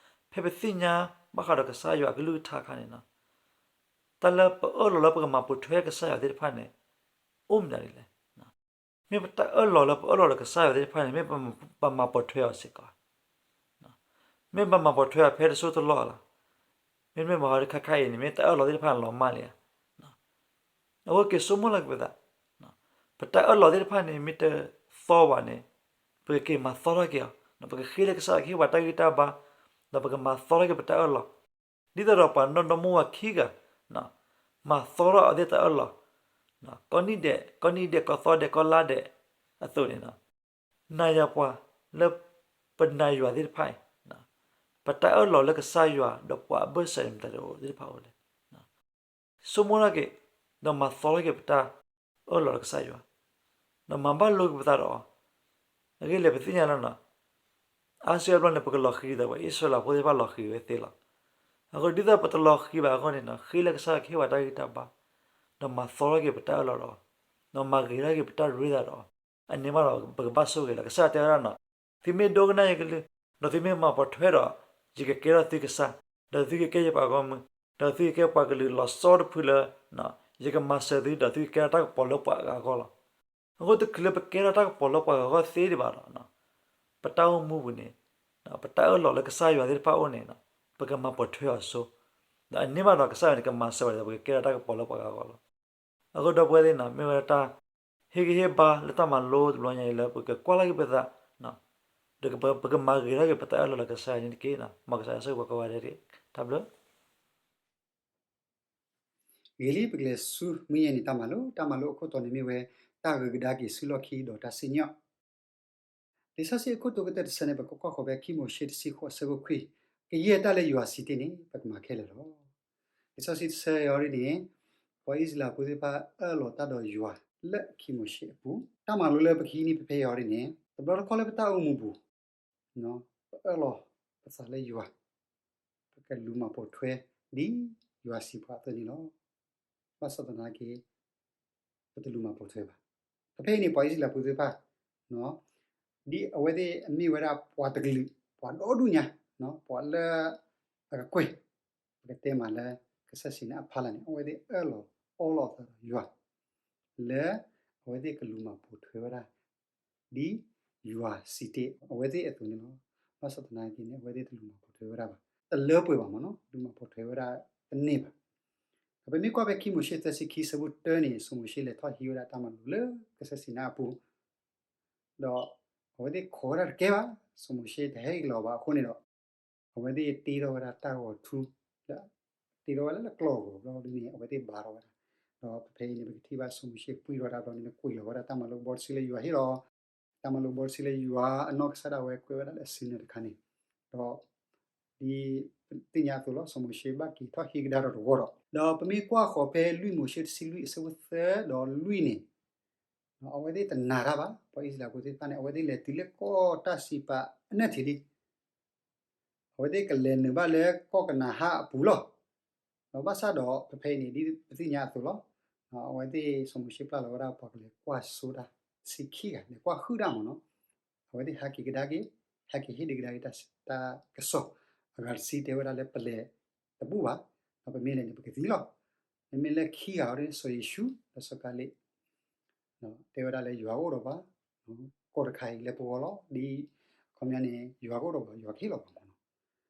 ဖဲပသ့ၣ်ညါဘၣ်ဃးဒီးကစၢ်ယွၤကလုၢ်ကထါအခါန့ၣ်လီၤ, တၢ်လၢပအၢၣ်လီၤလၢပကမၤပိာ်ထွဲကစၢ်ယွၤသ့ၣ်တဖၣ်န့ၣ် အိၣ်မနုၤဒ်လဲၣ်. မ့ၢ်ပတၢ်အၢၣ်လီၤလၢပအၢၣ်လီၤဒီးကစၢ်ယွၤသ့ၣ်တဖၣ်န့ၣ် မ့ၢ်ပမၤပိာ်ထွဲအီၤစ့ၢ်ကီး, မ့ၢ်ပမၤပိာ်ထွဲအီၤဖဲတစိၢ်တလီၢ်လီၤ. မ့တမ့ၢ်ဘၣ်ဟီဒီးခါခါအံၤန့ၣ် မ့ၢ်တၢ်အၢၣ်လီၤသ့ၣ်တဖၣ်န့ၣ်လီၤမၢ်လံဧါ. အဃိက့ၤဆိကမိၣ်လီၤက့ၤပသး, ပတၢ်အၢၣ်လီၤသ့ၣ်တဖၣ်န့ၣ် မ့ၢ်တသီဘၣ်န့ၣ် ပကက့ၤမၤသီထီၣ်က့ၤအီၤ, ပကဃ့လၢကစၢ်ယွၤကဟ့ၣ်ပှၤတၢ်ဂံၢ်တၢ်ဘါ, ဒီးပကမၤသီထီၣ်က့ၤပတၢ်အၢၣ်လီၤ, ဒ်သိးဒီးပှၤနီၢ်ဒီမါဝၤခံဂၤ မၤသီထီၣ်အဝဲသ့ၣ်တၢ်အၢၣ်လီၤ, ကိးနံၣ်ဒဲး, ကိးနံၣ်ဒဲး, ကိးသီဒဲး, ကိးလါဒဲးအသိးန့ၣ်လီၤ. နၤယၤပှၤလၢ ပနၤယွၤသ့ၣ်တဖၣ်အံၤ ပတၢ်အၢၣ်လီၤလၢကစၢ်ယွၤဒီးပှၤအဘၢၣ်စၢၤန့ၣ် မတၤတအိၣ်သ့ၣ်တဖၣ်အိၣ်လဲၣ်. ဆိကမိၣ်ထီၣ်က့ၤ, ဒီးမၤသီထီၣ်က့ၤပတၢ်အၢၣ်လီၤလၢကစၢ်ယွၤ, ဒီးမၤဘၣ်လိက့ၤပသးဒီးအီၤ, အဂ့ၢ်လဲၣ် ပသ့ၣ်ညါလီၤနီၤ, အါစုအါဘျီန့ၣ် ပကလီၤဃံၤဒီးပှၤအံၣ်စရ့လးဖိသ့ၣ်တဖၣ်လီၤဃံၤဝဲသ့လီၤ. အဃိဒ်သိးပတလီၤဃံၤဘၣ်အဂီၢ်န့ၣ်နီၤ ဃ့လၢကစၢ်ယွၤကဟ့ၣ်ပှၤတၢ်ဂံၢ်တၢ်ဘါ, ဒီးမၤသီထီၣ်က့ၤပတၢ်အၢၣ်လီၤဒီးအီၤ, ဒီးမၤဂ့ၤထီၣ်က့ၤပတၢ်ရ့သးဒီးအီၤ, အန့ၣ်မးဒီးပကဘၣ်ဆိၣ်ဂ့ၤလီၤ. ကစၢ်ယွၤတဲဝဲဒၣ်နီၤ, သုမ့ၢ်ဒိကနၣ်ယကလုၢ်, ဒီးသုမ့ၢ်မၤပိာ်ထွဲဒီး, ယကကဲထီၣ်သုကစၢ်, ဒီးသုကကဲယပှၤဂီၢ်မုၢ်, ဒီးသုကကဲပှၤကလုာ်လီၤဆီတဖုလၢ ယကမၤစၢၤသု ဒီးသုကကဲထီၣ်တၢ်ကပီၤလၢပှၤအဂၤအဂီၢ်လီၤ. အဃိတချုးလၢပကဲထီၣ်တၢ်ကပီၤလၢပှၤဂၤအဂီၢ်သ့ဒံးဘၣ်ဒီး, ပတၢ်အိၣ်မူပူၤန့ၣ်, ပတၢ်အၢၣ်လီၤလၢကစၢ်ယွၤသ့ၣ်တဖၣ်အအိၣ်န့ၣ်, ပကမၤပိာ်ထွဲအီၤဆိ, ဒီးအန့ၣ်မးဒီးကစၢ်ယွၤန့ၣ်ကမၤစၢၤဘၣ်ဒီး ပကကဲထီၣ်တၢ်ကပီၤလၢပှၤဂၤအဂီၢ်လီၤ. အဃိဒီပုၢ်ဝဲၢ်သ့ၣ်နီၤ မ့ၢ်ဝဲဒၣ်တၢ် ဟ့ၣ်ဂံၢ်ဟ့ၣ်ဘါလၢတၢ်မၤလိတဘျီညါအံၤလၢပကကွၢ်လီၤက့ၤပသး, ဒီးပကမၤဂ့ၤထီၣ်က့ၤပတၢ်အၢၣ်လီၤလၢကစၢ်ယွၤန့ၣ်တက့ၢ်. မ်ကစၢ်ယွၤဆိၣ်ဂ့ၤပှၤကိးဂၤဒဲးတက့ၢ်. တၢ်ဘျုး ဂ့ၤလံ ပကလဲၤဆူမုၢ်ယဲၢ်နံၤတၢ်မၤလိ, တၢ်မၤလိအခိၣ်တီန့ၣ်မ့ၢ်ဝဲ တၢ်ဂုၤကဒါက့ၤဆူလီၢ်ခံဒီးတၢ်စံၣ်ညီၣ်. လံာ်စီဆှံအခိၣ်တီကတၢၢ်တဆၢန့ၣ် ပကကွၢ်ဃီၤဖဲခံမိၤၡ့တဆံဃိးအဆၢဖိခွံ, ကယဲၢ်တၢ်လၢယွၤစံးတ့ၢ်န့ၣ် ပကမၤခဲလၢာ်လီၤ. လံာ်စီဆှံတဆၢအံၤဒ်န့ၣ် ပှၤအံၣ်စရ့လးဖိသ့ၣ်တဖၣ်အၢၣ်လီၤတၢ်ဒီးယွၤလၢခံမိၤၡ့အပူၤ, တၢ်မၤလိလၢပကဟံးန့ၢ်ဖဲဖဲအံၤဒ်န့ၣ် တဘျီတခီၣ်လၢပတၢ်အိၣ်မူပူၤ ပအၢၣ်လီၤပသးလၢယွၤ, ပကလူၤမၤပိာ်ထွဲဒ်ယွၤစံးပှၤအသိးန့ၣ်လီၤ. ဘၣ်ဆၣ်သနာ်က့ ပတလူၤမၤပိာ်ထွဲဘၣ်. ဖဲဖဲအံၤန့ၣ် ပှၤအံၣ်စရ့လးဖိသ့ၣ်တဖၣ် ဒ်အဝဲသ့ၣ်အမ့ၢ်ဝဲဒၣ်ပှၤတကလုာ်, ပှၤဒီဒူၣ်ညါ, ပှၤလၢအကကွဲၢ်, ပကတဲမးလၢကစၢ်စံးနါအဖီလာ်န့ၣ် အဝဲသ့ၣ်အၢၣ်လီၤအီလီၤအသးဒီးယွၤ လၢအဝဲသ့ၣ်ကလူၤမၤပိာ်ထွဲဝဲဒၣ် ဒ်ယွၤစံးတ့ၢ်အဝဲသ့ၣ်အသိးန့ၣ်လီၤ. ဘၣ်ဆၣ်သနာ်က့န့ၣ် အဝဲသ့ၣ်တလူၤမၤပိာ်ထွဲဝဲဒၣ်ဘၣ်, တလၢပှဲၤဘၣ်မ့ၢ်နီၤ, လူၤမၤပိာ်ထွဲဝဲဒၣ်တန့ၢ်ဘၣ်. ဒီးပမ့ၢ်ကွၢ်ဖဲခံမိၤၡ့သၢဆံခံဆၢဖိတၢန့ၣ် စီၤမိၤၡ့လဲၤထီၣ်ဟံးဝဲဒၣ်တၢ်မၤလိလၢကစၢ်စံးနါအပူၤ ဒီးအဝဲသ့ၣ်ခိးဝဲဒၣ်တကဲဘၣ်, စီၤမိၤၡ့တဟဲက့ၤလီၤဘၣ်အဃိန့ၣ်ဒီး အဝဲသ့ၣ်တ့ထီၣ်ဝဲဒၣ်တၢ်ဂီၤထူလၢ တ့ထီၣ်ဝဲဒၣ်လၢကျီၢ်ဂီၤဘျီဒ်န့ၣ် အဝဲသ့ၣ်ဘါထီၣ်ဝဲဒၣ်. ဒီးဖဲဖဲအံၤန့ၣ် ပကထံၣ်ဘၣ်စီၤမိၤၡ့ပှံၢ်ထီၣ်တၢ်ဘျီန့ၣ် ကွံာ်လီၤဝဲဒၣ်တၢ်မၤလိကဘီတဆံလၢယွၤဟ့ၣ်လီၤ, တၢ်မၤလိကဘီတဆံလၢယွၤအနီၢ်ကစၢ်ဒၣ်ဝဲကွဲးဝဲဒၣ်လၢအစုနၢၤတခါန့ၣ်, ဒီး ဒ်ပသ့ၣ်ညါအသိးလီၤ, စီၤမိၤၡ့ဘၣ်က့ၤထီၣ်ဟံးကဒါဒီးတဝီဒီး, ဒီးပမ့ၢ်ကွၢ်ဃီၤဖဲလွံၢ်မိၤၡ့တဆံလွံၢ်အဆၢဖိသၢဒီးလွံၢ်န့ၣ် အဝဲသ့ၣ်တနာ်တၢ်ဘၣ်, ပှၤအံၣ်စရ့လးဖိသ့ၣ်တဖၣ်န့ၣ် အဝဲသ့ၣ်လဲၤတုၤလၢကီၢ်တၢ်စံးပာ်အနၢၣ်ထံးလံ အဝဲသ့ၣ်ကလဲၤနုာ်ဘၣ်လၢကီၢ်ကနၤအၣ်အပူၤလီၤ. ဒီးဘၣ်ဆၣ်ဒီးဖဲဖဲအံၤန့ၣ် ဒ်ပသ့ၣ်ညါအသိးလီၤ, အဝဲသ့ၣ်စီၤမိၤၡ့ပျၢ်လီၤဝဲဒၣ်ပှၤကလဲၤကွၢ်စိတၢ်ဆံခံဂၤ လဲၤကွၢ်ဟုၣ်တၢ်မ့ၢ်နီၤ, အဝဲသ့ၣ်ဟဲက့ၤကဒါက့ၤ, ဟဲက့ၤဟ့ၣ်ဒုးကဒါက့ၤတၢ်ကစီၣ်, အဂၤတဆံတဲဝဲဒၣ်လၢပလဲၤတဘူၣ်ဘၣ်, ဒီးပမ့ၢ်လဲၤန့ၣ် ပကသံလီၤ. မ့မ့ၢ်လၢခံဂၤအံၤဒ်န့ၣ် စီၤယ့ၣ်ၡူး ဒီးစီၤကၤလ့း တဲဝဲဒၣ်လၢယွၤကအိၣ်ဒီးပှၤ, ကီၢ်တခါအံၤလၢပဂီၢ်လီၤ, ဒ်အခီပညီန့ၣ် ယွၤကအိၣ်ဒီးပှၤ ယွၤကဟ့ၣ်လီၤပှၤမ့ၢ်နီၤ.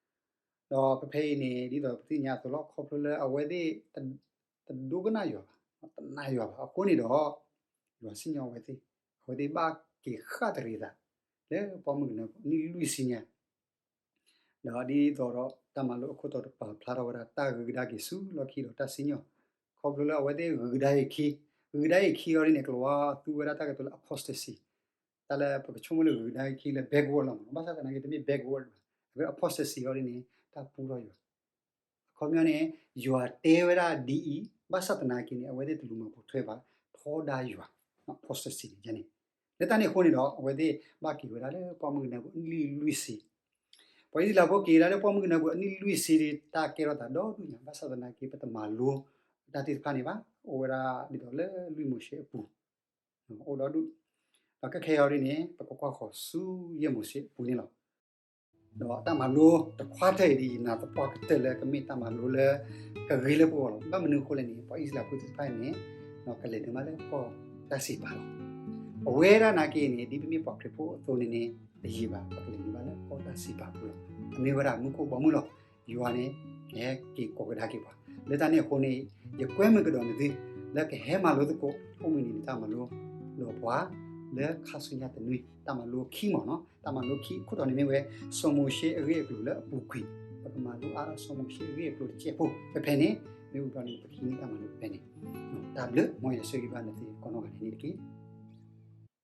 ဒီးဖဲဖဲအံၤန့ၣ် ဒ်သိးပသ့ၣ်ညါအသိးလီၤ, ခီဖျိလၢအဝဲသ့ၣ် တဒိကနၣ်ယွၤဘၣ်, တနာ်ယွၤဘၣ်အဃိန့ၣ်ဒီး ယွၤစံၣ်ညီၣ်အဝဲသ့ၣ်, အဝဲသ့ၣ်ဘၣ်က့ၤဃၣ်တရံးအသး လၢပှၢ်မုၢ်ကနၢပူၤအနံၣ်လွံၢ်ဆံညါ ဒီးဒ်သိးဒီးတၢ်မၤလိအခိၣ်တီတပာ်ဖျါထီၣ်ဝဲဒၣ်တၢ်ဂုၤကဒါက့ၤဆူလီၢ်ခံဒီးတၢ်စံၣ်ညီၣ်, ခီဖျိလၢအဝဲသ့ၣ်ဂုၤကဒါက့ၤခံ, ဂုၤကဒါက့ၤခံအံၤဒ်န့ၣ် ကလီၤဝါသူဝဲဒၣ်တၢ်ကတိၤလၢ apostasy, တၢ်လၢပကဆိကမိၣ်လၢဂုၤကဒါက့ၤခံလၢ backward လီၤမ့ၢ်နီၤ, ဘၣ်ဆၣ်သနာ်က့တမ့ၢ် backward ဘၣ်, အဝဲ apostasy အံၤဒ်န့ၣ် တၢ်ပူထီၣ်ယွၤ အခီပညီန့ၣ် ယွၤတဲဝဲဒၣ်ဒ်အံၤ, ဘၣ်ဆၣ်သနာ်က့န့ၣ် အဝဲသ့ၣ်တလူၤမၤပိာ်ထွဲဘၣ်, ထီဒါယွၤ, apostasy န့ၣ်န့ၣ်, လၢတၢ်န့ၣ်အဃိန့ၣ်ဒီး အဝဲသ့ၣ်ဘၣ်က့ၤဝဲဒၣ်လၢပှၢ်မုၢ်ကနၢပူၤအနံၣ်လွံၢ်ဆံ, ပှၤအံၣ်စရ့လးဖိက့ၤဝဲဒၣ်လၢပှၢ်မုၢ်ကနၢပူၤအနံၣ်လွံၢ်ဆံ တၢ်ကဲထီၣ်သးဒီဒူၣ်ညါ, ဘၣ်ဆၣ်သနာ်က့ ပတမၤလိတၢ်သ့ၣ်တဖၣ်န့ၣ်ဘၣ်, အိၣ်ဝဲဒၣ်ဒ်သိးလၢလွံၢ်မိၤၡ့အပူၤ အိၣ်ဒီဒူၣ်, ဒီးခဲခဲအံၤဒ်န့ၣ် ပကကွၢ်ဃီၤဆူယဲၢ်မိၤၡ့အပူၤန့ၣ်လီၤ. ဒီးတၢ်မၤလိတခွါတၢၢ်အံၤဒ်အံၤ နာ်သပှၢ်ကတၢၢ်လၢကမ့ၢ်တၢ်မၤလိလၢ ကဂ့ၤလၢပဂီၢ်လီၤ. ဘၣ်မနုၤအဃိလဲၣ်န့ၣ် ပှၤအံၣ်စရ့လးဖိသ့ၣ်တဖၣ်အံၤန့ၣ် ကလဲၤနုာ်ဘၣ်လၢကီၢ်တၢ်စံးပာ်လီၤ. ပဝဲဒၣ်နာ်က့န့ၣ် ဒ်ပမ့ၢ်ပှၤခရံာ်ဖိအသိးန့ၣ်န့ၣ် တယံာ်ဘၣ် ပကလဲၤနုာ်ဘၣ်လၢကီၢ်တၢ်စံးပာ်အပူၤလီၤ. အမ့ၢ်ဝဲဒၣ်မူခိၣ်ဘီမုၢ်လီၤ. ယွၤန့ၣ် ကဟဲက့ၤကိးကဒါက့ၤပှၤ, လၢတၢ်န့ၣ်အဃိန့ၣ် ယကွဲမုာ်ကဒီးနသု လၢကဟဲမၤလိသကိး အိၣ်မုၢ်နံၤနံၤတၢ်မၤလိဒီးပှၤ လၢခါဆူညါတနွံ တၢ်မၤလိခံမ့ၢ်နီၤ, တၢ်မၤလိခံအခိၣ်တီန့ၣ်မ့ၢ်ဝဲ စီၤမိၤၡ့အဂ့ၢ်အကျိၤလၢအပူၤကွံာ်, ပကမၤလိအါထီၣ်စီၤမိၤၡ့အဂ့ၢ်အကျိၤတစဲးဖိ, ဖဲဖဲန့ၣ် မ့ၢ်ဝံၤဘျီန့ၣ် ပကဟံးန့ၢ်တၢ်မၤလိဖဲန့ၣ်, တၢ်ဘျုး မ်ယွၤဆိၣ်ဂ့ၤဘၣ်နသုကိးနီၢ်ဂၤဒဲးန့ၣ်တက့ၢ်.